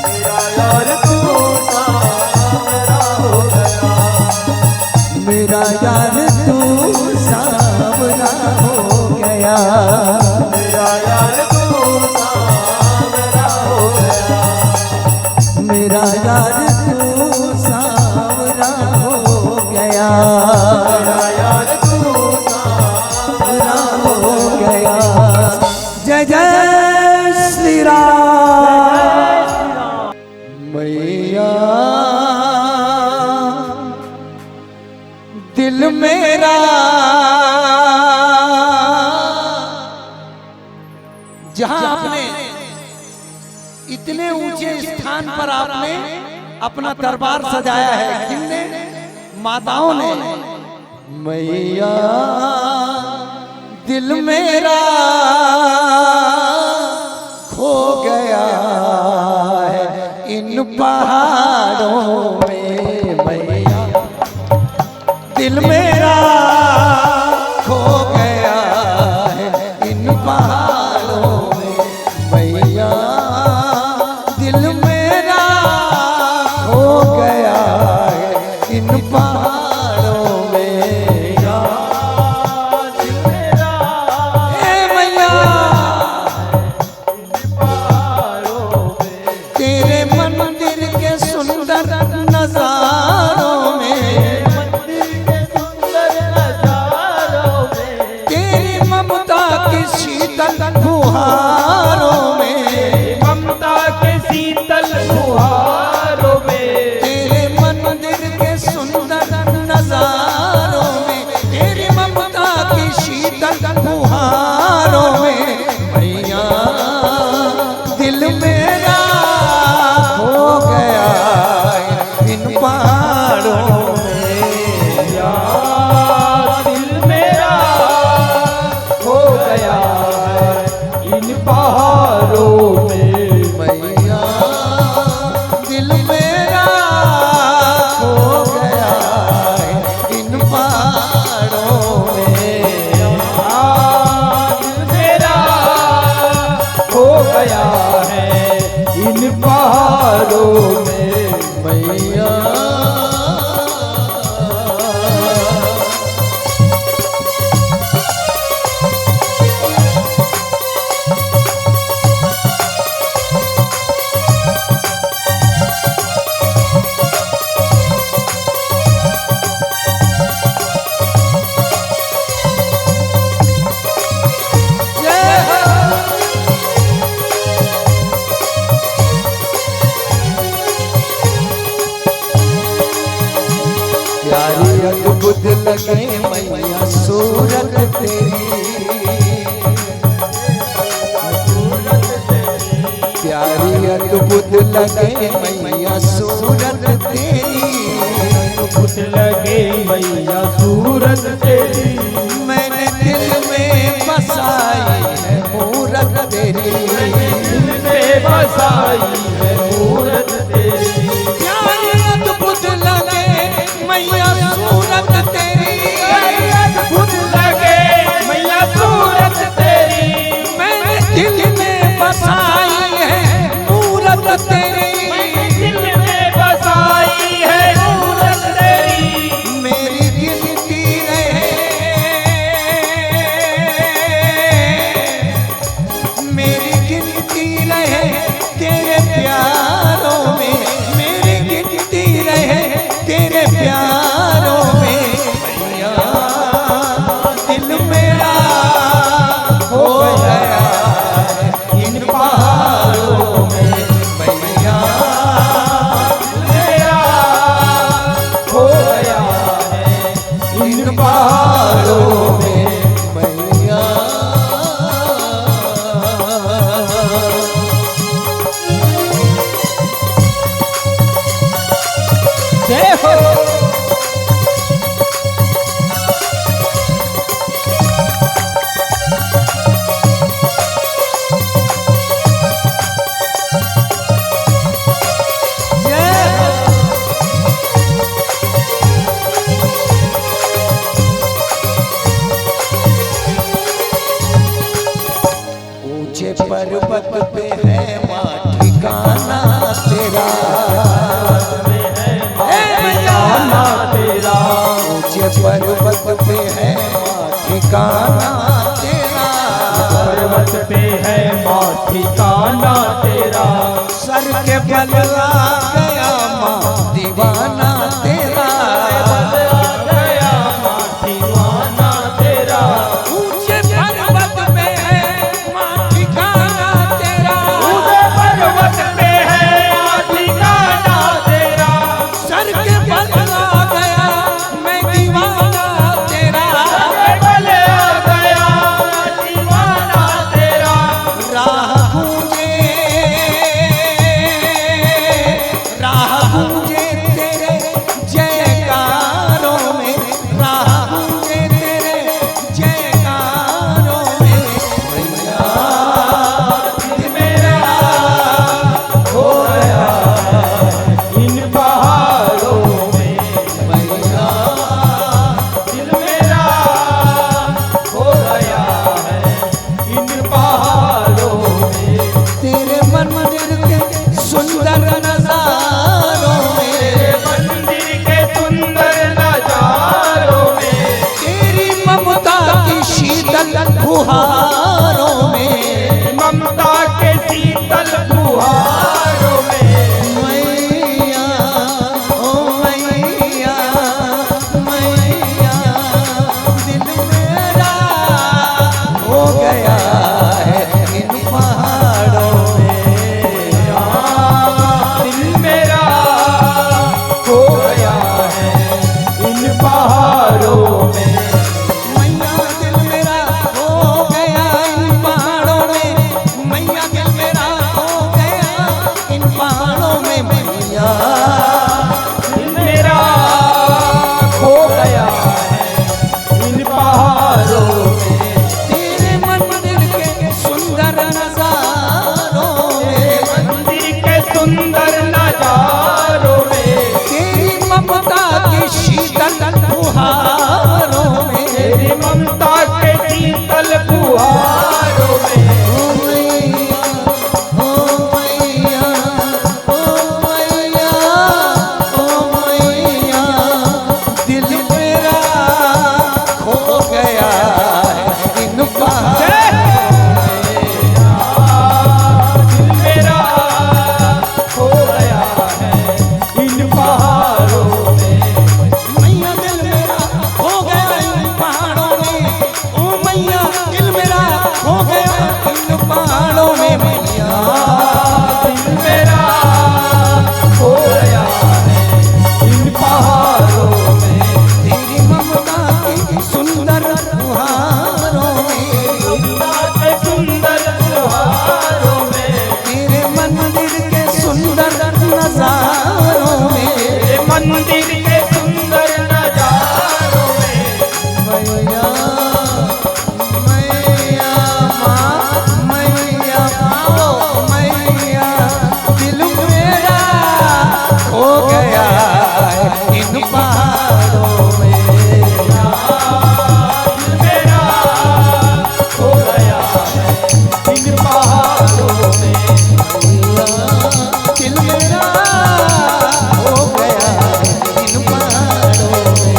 मेरा यार तू सांवरा हो गया, मेरा यार तू सांवरा हो गया, मेरा यार तू सांवरा हो गया, मेरा यार तू सांवरा हो गया, मेरा यार तू सांवरा हो गया। जय जय श्री राम। मैया दिल मेरा, जहां आपने इतने ऊंचे स्थान पर आपने अपना दरबार सजाया है, किनने? माताओं ने। मैया दिल मेरा खो गया है इन पहाड़ों में, मैया दिल मेरा खो गया है इन पहाड़ों में, मैया दिल मेरा खो गया है इन पहाड़ों में। ए मैया, तेरे मंदिर के सुंदर नजारों में, मंदिर के सुंदर नजारों में, तेरी ममता के शीतल फुहारों में, ममता के शीतल फुहारों में, तेरे मंदिर के सुंदर नजारों में, तेरी ममता के शीतल फुहारों में, मैया दिल मेरा खो गया इन पहाड़ों में। या दिल मेरा खो गया है इन पहाड़ों में। मैया दिल मेरा खो गया है इन पहाड़ों में। या दिल मेरा खो गया है इन पहाड़ों में, मैया। प्यारी अद्भुत लगे मैया सूरत तेरी, प्यारी अद्भुत लगे मैया सूरत तेरी, अद्भुत लगे मैया सूरत तेरी। मैंने दिल में बसाई है मूरत तेरी, मैंने दिल में बसाई है मूरत तेरी। प्यारी अद्भुत लगे मैया सूरत तेरी, अद्भुत लगे मैया सूरत तेरी। मैंने दिल में बसाई है मूरत तेरी, मैंने दिल में बसाई है मूरत तेरी। मेरी गिनती रहे, मेरी गिनती रहे तेरे प्यारों में, मेरी गिनती रहे तेरे प्यारों में। मैया दिल मेरा खो गया है इन पहाड़ों में, मैया दिल मेरा खो गया है इन पहाड़ों में, मैया। जय हो। पर्वत पे है माँ ठिकाना तेरा। ए भैया, तेरा ऊंचे पर्वत पे है माँ ठिकाना तेरा। पर्वत पे है माँ ठिकाना तेरा। सर के बल आ गया माँ दीवाना तेरा। बल आ गया माँ दीवाना तेरा। ऊंचे पर्वत पे है माँ ठिकाना तेरा। ऊंचे पर्वत पे है माँ ठिकाना तेरा। सर के बल आ गया मैं दीवाना तेरा। सर के बल आ गया दीवाना तेरा। राह गूंजे, राह गूंजे तेरे जयकारों में, राह गूंजे तेरे जयकारों में। मैया, दिल मेरा खो गया है इन पहाड़ों में। मैया, दिल मेरा खो गया है इन पहाड़ों में। तेरे मंदिर के सुंदर नजारों में। तेरे मंदिर के सुंदर नजारों में। तेरी ममता की शीतल फुहारों में। तेरी ममता के शीतल फुहारों में। मैया, ओ मैया, मैया, दिल मेरा खो गया है इन पहाड़ों में। दिल मेरा खो गया है इन पहाड़ों में। मैया, दिल मेरा खो गया इन पहाड़ों में। मैया, दिल मेरा खो गया इन पहाड़ों में। मैया, दिल मेरा खो गया है इन पहाड़ों में। तेरे मंदिर के सुंदर नजारों में। मंदिर के सुंदर नजारों में। तेरी ममता के शीतल फुहारों में। तेरी ममता के शीतल फुहारों में। ओ मैया, ओ मैया, ओ मैया, ओ मैया, दिल मेरा खो गया है इन पहाड़ों में। दिल मेरा खो गया है इन पहाड़ों में। मैया, दिल मेरा खो गया इन पहाड़ों में। ओ मैया, दिल मेरा खो गया इन पहाड़ों में। मैया, दिल मेरा खो गया है इन पहाड़ों में। तेरी ममता के सुंदर फुहारों में। ममता के सुंदर फुहारों में। तेरे मंदिर के सुंदर नजारों में। तेरे मंदिर के सुंदर नजारों में। मैया, मैया, माँ, मैया, माँ, ओ मैया, दिल मेरा खो गया है इन पहाड़ों में। दिल मेरा खो गया है इन पहाड़ों में। दिल मेरा खो गया है इन पहाड़ों में।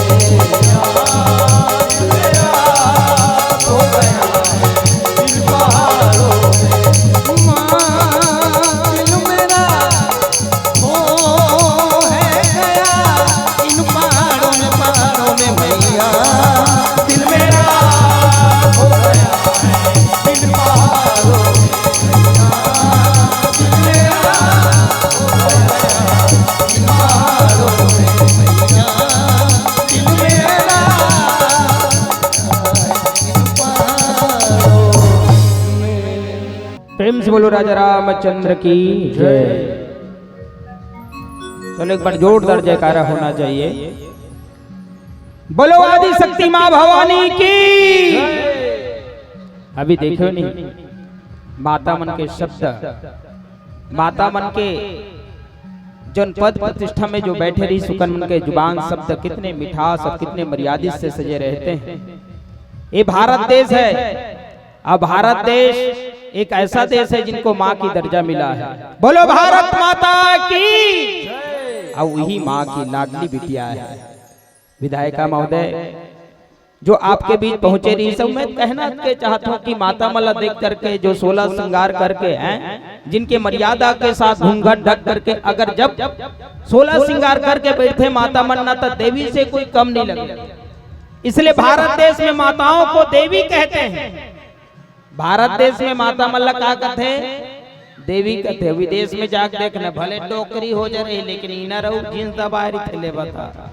दिल मेरा खो गया है इन पहाड़ों में। माँ, दिल मेरा खो है गया इन पहाड़ों में, पहाड़ों में मैया। दिल मेरा खो गया है इन पहाड़ों में मैया। दिल मेरा खो गया है इन पहाड़ों में मैया। दिल मेरा इन पहाड़ों में। प्रेम से बोलो राजा रामचंद्र की जय। चलो, एक बार जोरदार जयकारा होना चाहिए। बोलो आदि शक्ति माँ भवानी की। अभी देखो नहीं, माता मन के शब्द, माता मन के जौन पद प्रतिष्ठा में जो बैठे रही सुकन मन के जुबान शब्द कितने मिठास और कितने मर्यादित से सजे रहते हैं। ये भारत देश है, अब भारत देश एक ऐसा देश है जिनको माँ की दर्जा मिला है। बोलो भारत माता की। और वही माँ की लाडली बिटिया है। विधायिका महोदय, जो आपके बीच पहुंचे रही, सब मैं कहना के चाहता हूँ कि माता मन ला देख करके, जो सोलह श्रृंगार करके हैं, जिनके मर्यादा के साथ घूंघट ढक करके, अगर जब सोलह श्रृंगार करके बैठे माता मन ना, तो देवी से कोई कम नहीं लगे। इसलिए भारत देश में माताओं को देवी कहते हैं। भारत देश में माता मन ला का कथे? देवी कथे। विदेश में जाके देखना, भले डोकरी हो जा रही, लेकिन इनर अउ जींस दबाए रहिथे, ले बता।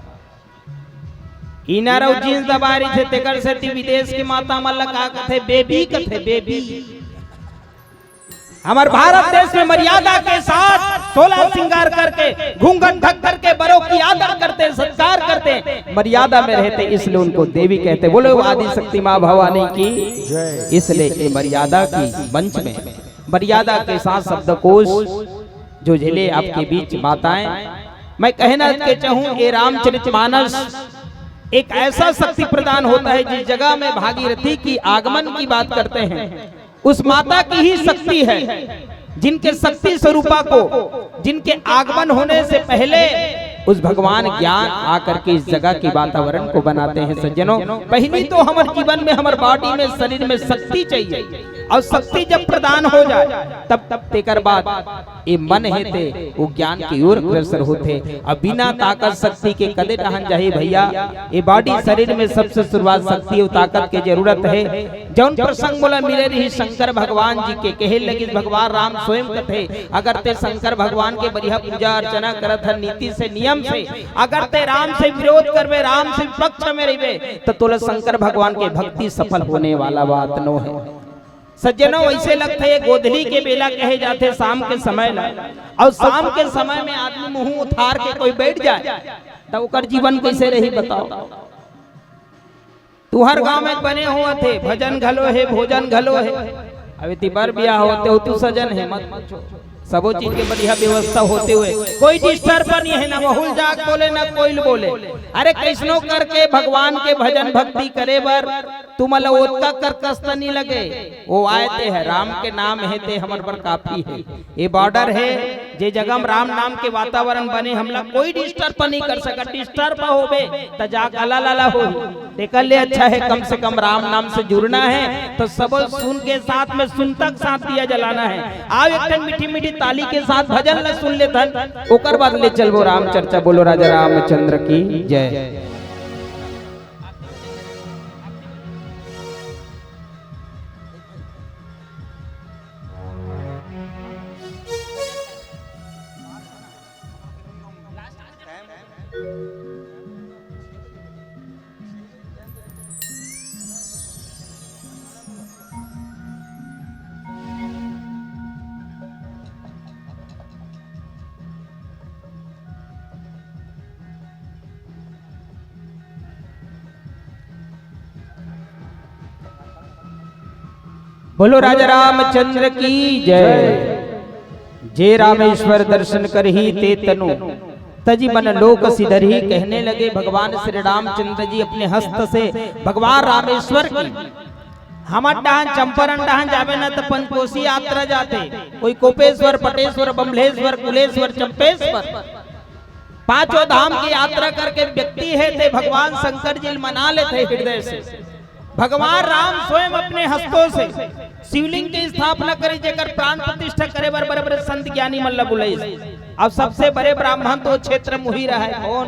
इनर अउ जींस दबाए रहिथे, तेकर सेती विदेश के माता मन ला का कथे? बेबी कथे, बेबी। हमर भारत देश में मर्यादा के साथ सोलह श्रृंगार करके, घूंघट ढक करके बड़ों की आदर करते, सत्कार करते, मर्यादा में रहते, इसलिए उनको देवी कहते। बोलो आदि शक्ति माँ भवानी की। इसलिए ये मर्यादा की मंच में मर्यादा के साथ शब्दकोश जो झेले आपके बीच माताएं, मैं कहना के चाहूं, ये रामचरित मानस एक ऐसा शक्ति प्रदान होता है, जिस जगह में भागीरथी की आगमन की बात करते हैं, उस माता की ही शक्ति है, जिनके शक्ति स्वरूपा को, जिनके आगमन होने से पहले उस भगवान ज्ञान आकर के इस जगह के वातावरण को बनाते हैं। सज्जनों, पहली तो हमर जीवन में, हमर बॉडी में, शरीर में शक्ति चाहिए, और शक्ति जब प्रदान हो जाए, तब, तब तेकर बाद ये मन हे ते वो ज्ञान की ओर अग्रसर होथे। अब बिना ताकत शक्ति के कदे डहन जाही भैया। ये बॉडी शरीर में सबसे शुरुआत शक्ति और ताकत के जरूरत है। जौन प्रसंग मोला मिले रही शंकर भगवान जी के, कहे लगिस भगवान राम स्वयं कथे, अगर ते शंकर भगवान के बढ़िया पूजा अर्चना करत हस नीति से नियम से, अगर ते राम से विरोध करबे, राम से विपक्ष में रहिबे, तो तोला शंकर भगवान के भक्ति सफल होने वाला बात नो है। सज्जनों, ऐसे लगथे ये गोधली के बेला कहे जाथे शाम के समय ला, और शाम के समय में आदमी मुंह उठार के कोई बैठ जाए, तो ओकर जीवन कैसे रही बताओ? तुहर गांव में बने होवत हे, भजन घलो हे, भोजन घलो हे। अबे तिबर बियाह होते हो, तू सजन हे, मत पूछो। सबो चीज के बढ़िया व्यवस्था होते हुए कोई डिस्टर्ब नहीं है, ना वहुल जाग बोले, ना कोई बोले। अरे, कैसनो करके भगवान के भजन भक्ति करे बर तुमन ल ओतका करकस त नहीं लगे। वो आए ते ह राम के नाम हे, ते हमर बर काफी हे। ये बॉर्डर हे, जे जगह म राम नाम के वातावरण बने, हमला कोई डिस्टर्ब नहीं कर सकत। डिस्टर्ब होबे त जाके अला लला होही। तेकर ले अच्छा हे, कम से कम राम नाम से जुड़ना हे, तो सबो सुन के साथ में सुनता के साथ दिया जलाना हे। आओ, एक ठन मीठी मीठी ताली के साथ भजन ल सुन लेथन, ओकर बाद ले चलबो राम चर्चा। बोलो राजा रामचंद्र की जय। बोलो राजा रामचंद्र की जय। जे रामेश्वर दर्शन करही ते तनु तजि मन लोक सिधरही। कहने लगे भगवान श्री रामचंद्र जी अपने हस्त से भगवान रामेश्वर की, हमर डहान चंपारण डहान जाबे न त पंचकोसी यात्रा जाथे, कोई कोपेश्वर, पटेश्वर, बम्भलेश्वर, कुलेश्वर, चंपेश्वर, पांचों धाम की यात्रा करके व्यक्ति हे ते भगवान शंकर जी ल मना लेथे हृदय से। भगवान राम स्वयं अपने हस्तों से शिवलिंग की स्थापना करी, जेकर प्राण प्रतिष्ठा करे बर बड़े बड़े संत ज्ञानी मन ल बुलाइस। अब सबसे बड़े ब्राह्मण तो क्षेत्र मुही रहे, कौन?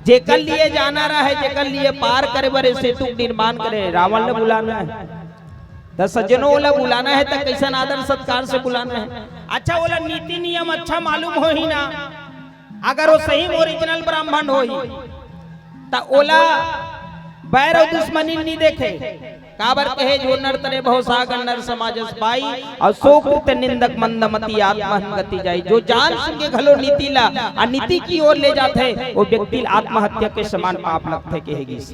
जेकर लिए जाना रहे, जेकर लिए पार करे बर सेतु के निर्माण करे, रावण ल बुलाना हे। त सज्जनों, ओला बुलाना हे त कैसन आदर सत्कार से बुलाना हे? अच्छा, ओला नीति नियम अच्छा मालूम होही ना, अगर वो सही ओरिजिनल ब्राह्मण होही, त ओला बैर अउ दुश्मनी नी देखे। काबर कहे, जो नर तरे भवसागर नर समाजस पाई, अउ सो कृत निंदक मंद मति आत्महन गति जाई। जो जान सुन के घलो नीति ला अनीति की ओर ले जाथे, वो व्यक्ति ला आत्महत्या के समान पाप लगथे, कहे गिस।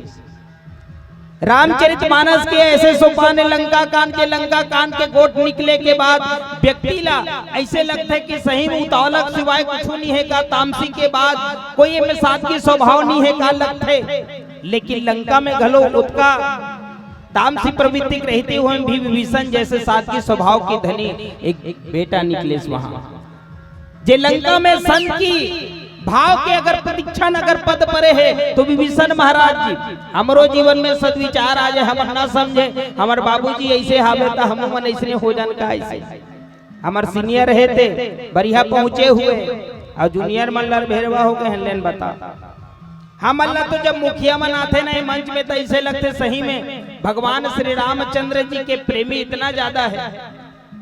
रामचरित मानस के ऐसे सोपान हे, लंका कांड के, लंका कांड के गोठ निकले के बाद व्यक्ति ला ऐसे लगथे कि सही में उतावला के सिवाय कुछु नहीं हे का, तामसी के बाद कोई एमे सादगी स्वभाव नहीं हे का लगथे। लेकिन लंका में घलो ओतका तामसी प्रवृत्ति के रहते हुए भी विभीषण जैसे सात्विक स्वभाव के धनी एक बेटा निकलेस वहां, जे लंका में संत की भाव के अगर प्रतीक्षा न अगर पद परे हे, तो विभीषण महाराज जी, हमरो जीवन में सद्विचार आ जाए, हमर ना समझे, हमर बाबूजी ऐसे हावे, त हमू मन ऐसने हो जान का ऐसे। हमर senior हे ते बढ़िया पहुंचे हुए, अउ junior मन लर भेरवा हो गए हैं, लेन बता। हमन ला तो जब मुखिया मन आथे ना ये मंच में, त ऐसे लगथे सही में भगवान श्री रामचंद्र जी के प्रेमी इतना ज्यादा है।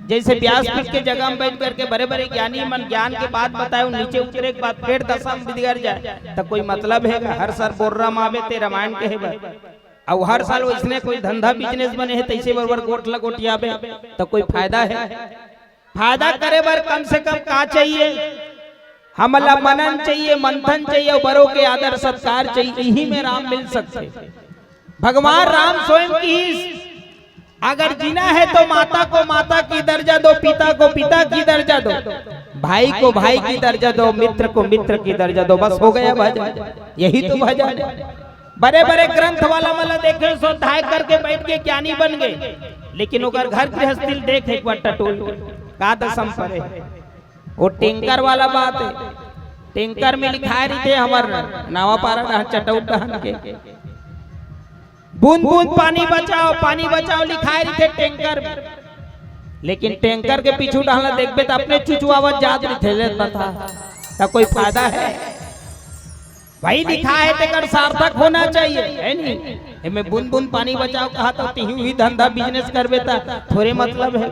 जैसे व्यासपीठ के जगह में बैठ करके बड़े-बड़े ज्ञानी मन ज्ञान के बात बताए, नीचे उतरे के बाद फेर दशा में बिगड़ जाए, त कोई मतलब हे का? हर साल बोर्रा मावे ते रामायण कहे बर, अउ हर साल वैसने कोई धंधा business बने हे, तैसे बरोबर गोठ ला गोठियाबे, त कोई फायदा हे? फायदा करे बर कम से कम का चाहिए? हमला मनन चाहिए, मंथन चाहिए, अउ बड़ों के आदर सत्कार चाहिए, इही में राम मिल सकथे। भगवान राम स्वयं की, अगर जीना है तो माता को माता की दर्जा दो, पिता को पिता की दर्जा दो, भाई को भाई की दर्जा दो, मित्र को मित्र की दर्जा दो, बस हो गया भजन, यही तो भजन है। बड़े बड़े ग्रंथ वाला मन ला देखे, स्वाध्याय करके बैठ के ज्ञानी बन गए, लेकिन ओकर घर गृहस्थी देख एक बार टटोल के, का दशा में परे। वो टैंकर वाला बात है, टैंकर में लिखाए रहिथे हमर नवापारा डहर चटौत डहर के, बूंद बूंद पानी बचाओ, पानी बचाओ लिखाए रहिथे टैंकर में, लेकिन टैंकर के पीछू डहर ला देखबे त अपने चुचुआवत जात रहिथे, ले बता, त कोई फायदा है? भाई लिखा है तेकर सार्थक होना चाहिए, है नहीं? एमे बूंद बूंद पानी बचाओ कहा तो तिही उही धंधा business करबे त थोरे मतलब है।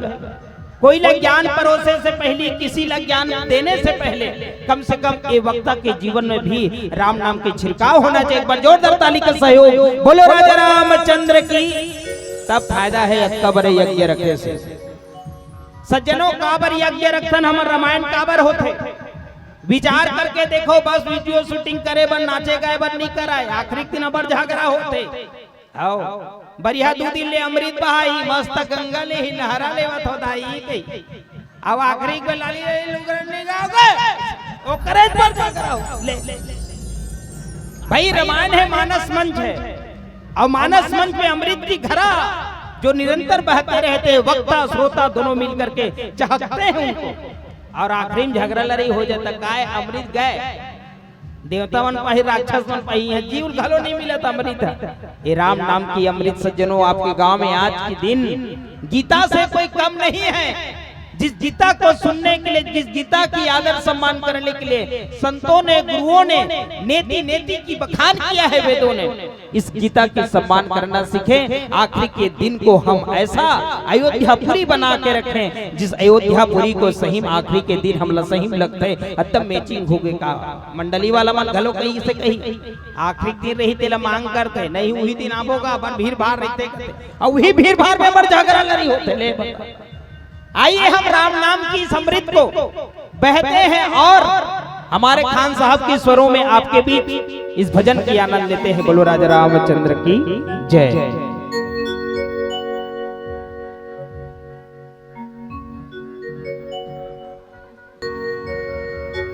कोई ला ज्ञान परोसे से पहले, किसी ला ज्ञान देने से पहले कम से कम ये वक्ता के जीवन में भी राम नाम के छिड़काव होना चाहिए। एक बार जोरदार ताली का सहयोग, बोलो राजा रामचंद्र की। तब फायदा है अतका बड़े यज्ञ रखे से। सज्जनों, काबर यज्ञ रखथन, हमर रामायण काबर होथे? विचार करके देखो, बस video shooting करे बर, नाचे गाए बर नहीं कराए। आखिरी दिन अबर झगड़ा होथे। आओ, बढ़िया दू दिन ले अमृत बहाही, मस्त गंगा ले ही लहरा लेवत हो दाई कही। अब आखिरी में लाली रे लुगरन नहीं गाओगे, ओकरे पर झगड़ा हो। ले, ले, ले। भाई, रामायण है, मानस मंच है, और मानस मंच में अमृत की घरा जो निरंतर बहते रहते हैं, वक्ता श्रोता दोनों मिल करके चहकते हैं उनको, और आखिरी में झगड़ा लड़ाई हो जाता, काय अमृत गए, देवता मन पाही, राक्षस मन पाही, यहाँ जीव घलो नहीं मिलत अमृत। ये राम नाम की अमृत सज्जनों, आपके गांव में आज के दिन गीता से कोई कम नहीं है। जिस गीता को सुनने के लिए, जिस गीता की आदर सम्मान करने के लिए संतों ने, गुरुओं ने नेति नेति की बखान किया है, वेदों ने, इस गीता की सम्मान करना सीखें। आखिरी के दिन को हम ऐसा अयोध्यापुरी बना के रखें, जिस अयोध्यापुरी को सही में आखिरी के दिन हमला सही में लगथे, एकदम matching हो गए का। मंडली वाला मन घलो कही से कही, आखिरी दिन रही तेला मांग करथे, नहीं उही दिन आबो गा, अपन भीड़ भाड़ रहिथे, और उही भीड़ भाड़ में अबर झगड़ा लड़ाई होथे। ले बता। आइए हम राम नाम की समृद्ध को बहते हैं और हमारे खान साहब के स्वरों में आपके बीच इस भजन की आनंद लेते हैं। बोलो राजा रामचंद्र की जय।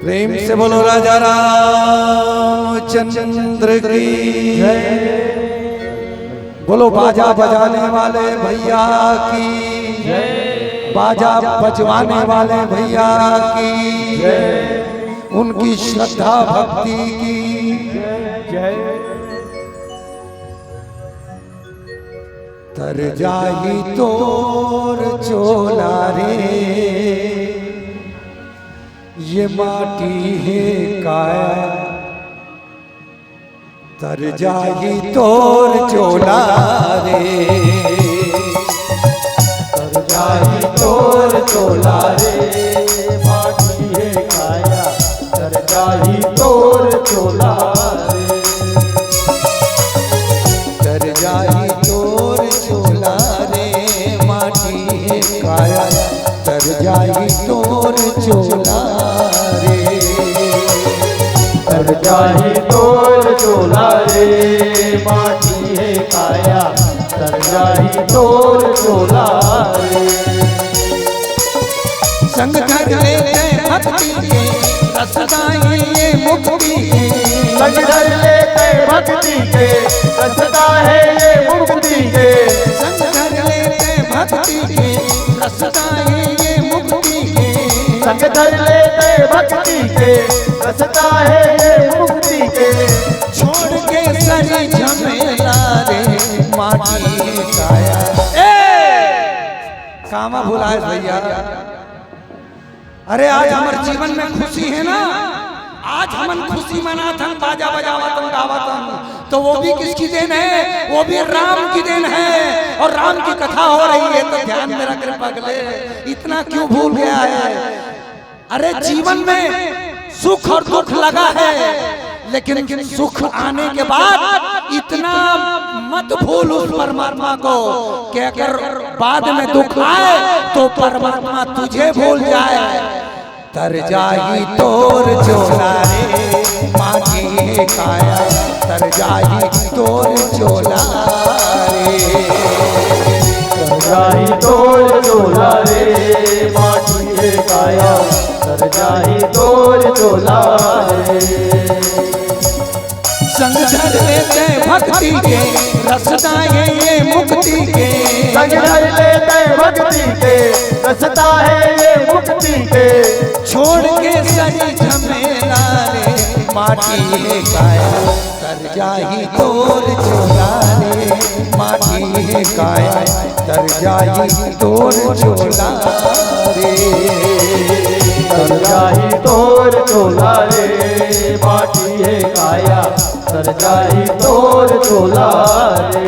प्रेम से बोलो राजा रामचंद्र की जय। बोलो बाजा बजाने वाले भैया की जय। बाजा बजवाने वाले भैया की जय। उनकी श्रद्धा भक्ति की जय। तर जाही तोर चोला रे, ये माटी हे काया। तर जाही तोर चोला रे, तर जाही तोर चोला रे, माटी हे काया। तर जाही तोर चोला रे, तर जाही तोर चोला रे, माटी हे काया। तर जाही तोर चोला रे, तर जाही तोर चोला रे, माटी हे काया। तर जाही तोर चोला रे। संग धर ले तैं भक्ति के, रसदा हे ये मुक्ति के। संग धर ले तैं भक्ति के, रसदा हे ये मुक्ति के। संग धर लेते भक्ति के, रस्ता है ये मुक्ति के। छोड़ के सरी झमेला रे माटी काया। ए! कामा भुलाए भैया। अरे, आज हमर जीवन में खुशी है ना, आज हमन खुशी मनात हन, बाजा बजावत हन, गावत हन, तो वो भी किसकी देन है? वो भी राम की देन है। और राम की कथा हो रही है, तो ध्यान में रख रे पगले, इतना क्यों भूल गया है? अरे, जीवन में सुख और दुख लगा है, लेकिन सुख आने के बाद इतना मत भूल उस परमात्मा को कि अगर बाद में दुख आए तो परमात्मा तुझे भूल जाए। तर जाही तोर चोला रे, माटी हे काया, तर जाही तोर चोला रे। तर जाही तोर चोला रे, माटी हे काया, तर जाही तोर चोला रे। संग धर लेते भक्ति के, रस्ता है ये मुक्ति के। संग धर लेते भक्ति के, रस्ता है ये मुक्ति के। छोड़ के सरी झमेला रे, माटी हे काया, तर जाही तोर चोला रे, माटी हे काया, तर जाही तोर चोला रे। तर जाही तोर चोला रे, माटी हे काया, तर जाही तोर चोला रे।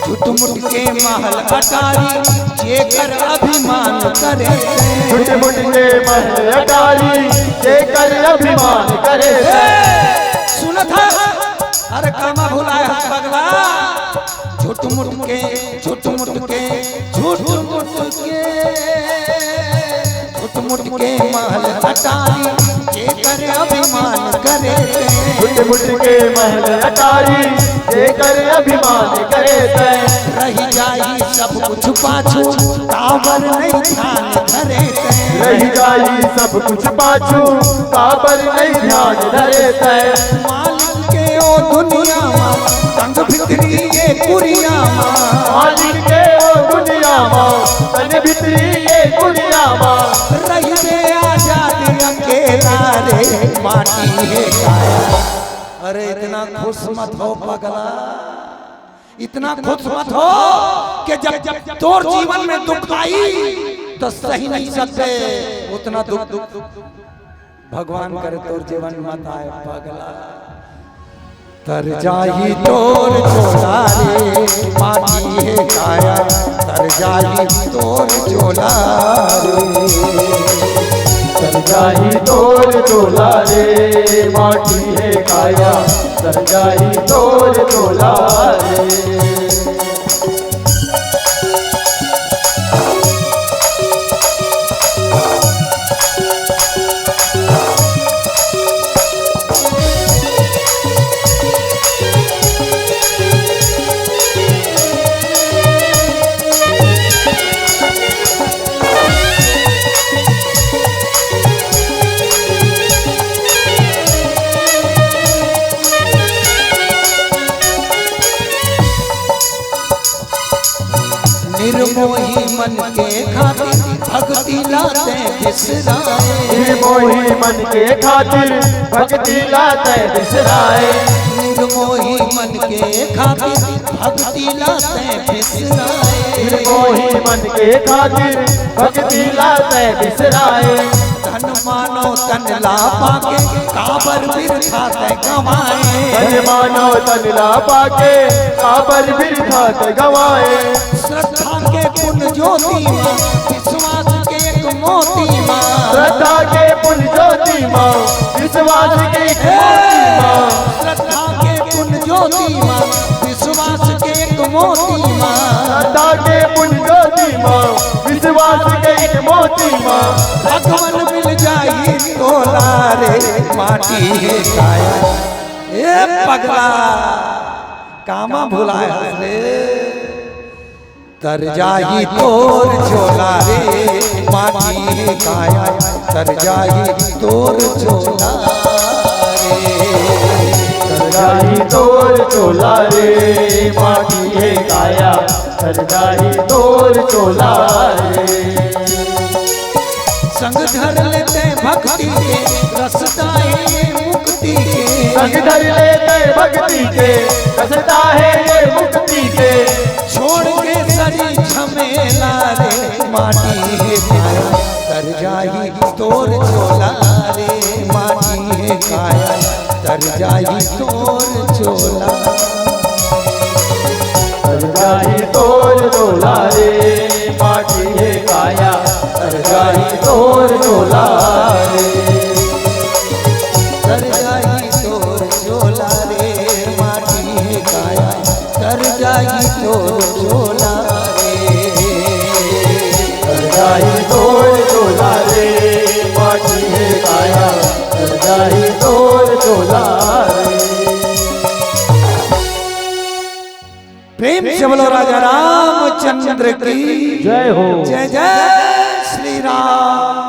झुटमुट के महल अटारी, जेकर अभिमान करे। झुटमुट के महल अटारी, जेकर अभिमान करे। सुनत हस? अरे कामा भुलाए हस पगला। झुटमुट के, झुटमुट के, झुटमुट के, झुटमुट के महल अटारी, जेकर अभिमान करे ते। झुटमुट के महल अटारी, जेकर अभिमान करे ते। रहि जाही सब कुछ पाछू, काबर नहीं ध्यान धरे ते। रहि जाही सब कुछ पाछू, काबर नहीं ध्यान धरे ते। मालिक के ओ दुनिया मा, तन भीतरी ये कुरिया मा। मालिक के ओ दुनिया मा, तन भीतरी ये कुरिया मा। रहिबे आजाद अकेला रे, माटी हे काया। अरे इतना खुश मत हो पगला, इतना खुश मत हो कि जब, जब तोर जीवन में दुख आई तो सही नहीं सकते उतना दुख। भगवान करे तोर जीवन मत आए पगला। तर जाही तोर चोला रे, माटी हे काया, तर जाही तोर चोला रे। तर जाही तोर चोला रे, माटी हे काया, तर जाही तोर चोला रे। निर्मोही मन के खातिर भक्ति ला तैं बिसराए। निर्मोही मन के खातिर भक्ति ला तैं बिसराए। निर्मोही मन के खातिर भक्ति ला तैं बिसराए। निर्मोही मन के खातिर भक्ति ला तैं बिसराए। धन मानो तन ला पाके, काबर बिरथा तैं गंवाए। धन मानो तन ला पाके, काबर बिरथा तैं गंवाए। श्रद्धा के पुन ज्योति मा, विश्वास के एक मोती मा। श्रद्धा के पुन ज्योति मा, विश्वास के एक मोती मा। श्रद्धा के पुन ज्योति मा, विश्वास के एक मोती मा। श्रद्धा के पुन ज्योति मा, विश्वास वास के एक मोती मा भगवान मिल जाही तोला रे, माटी हे काया। ए पगला, कामा भुलाय हस रे? तर जाही तोर झोला रे, माटी हे काया। तर जाही तोर झोला रे। तर जाही तोर झोला रे, माटी हे काया। तर जाही तोर झोला रे। संग धर लेते भक्ति के, रसता हे मुक्ति के। संग धर लेते भक्ति के, रसता हे ये मुक्ति के। छोड़ के सरी झमेला रे, माटी हे काया। तर जाही तोर झोला रे, माटी हे काया। तर जाही तोर झोला। तर जाही तोर झोला रे, माटी हे काया। तर जाही तोर झोला रे। तर जाही तोर झोला रे, माटी हे काया। तर जाही तोर झोला रे। तर जाही तोर झोला रे, माटी हे काया। तर जाही तोर झोला रे। प्रेम से बोलो राजा रामचंद्र की जय हो। जय जय श्री राम।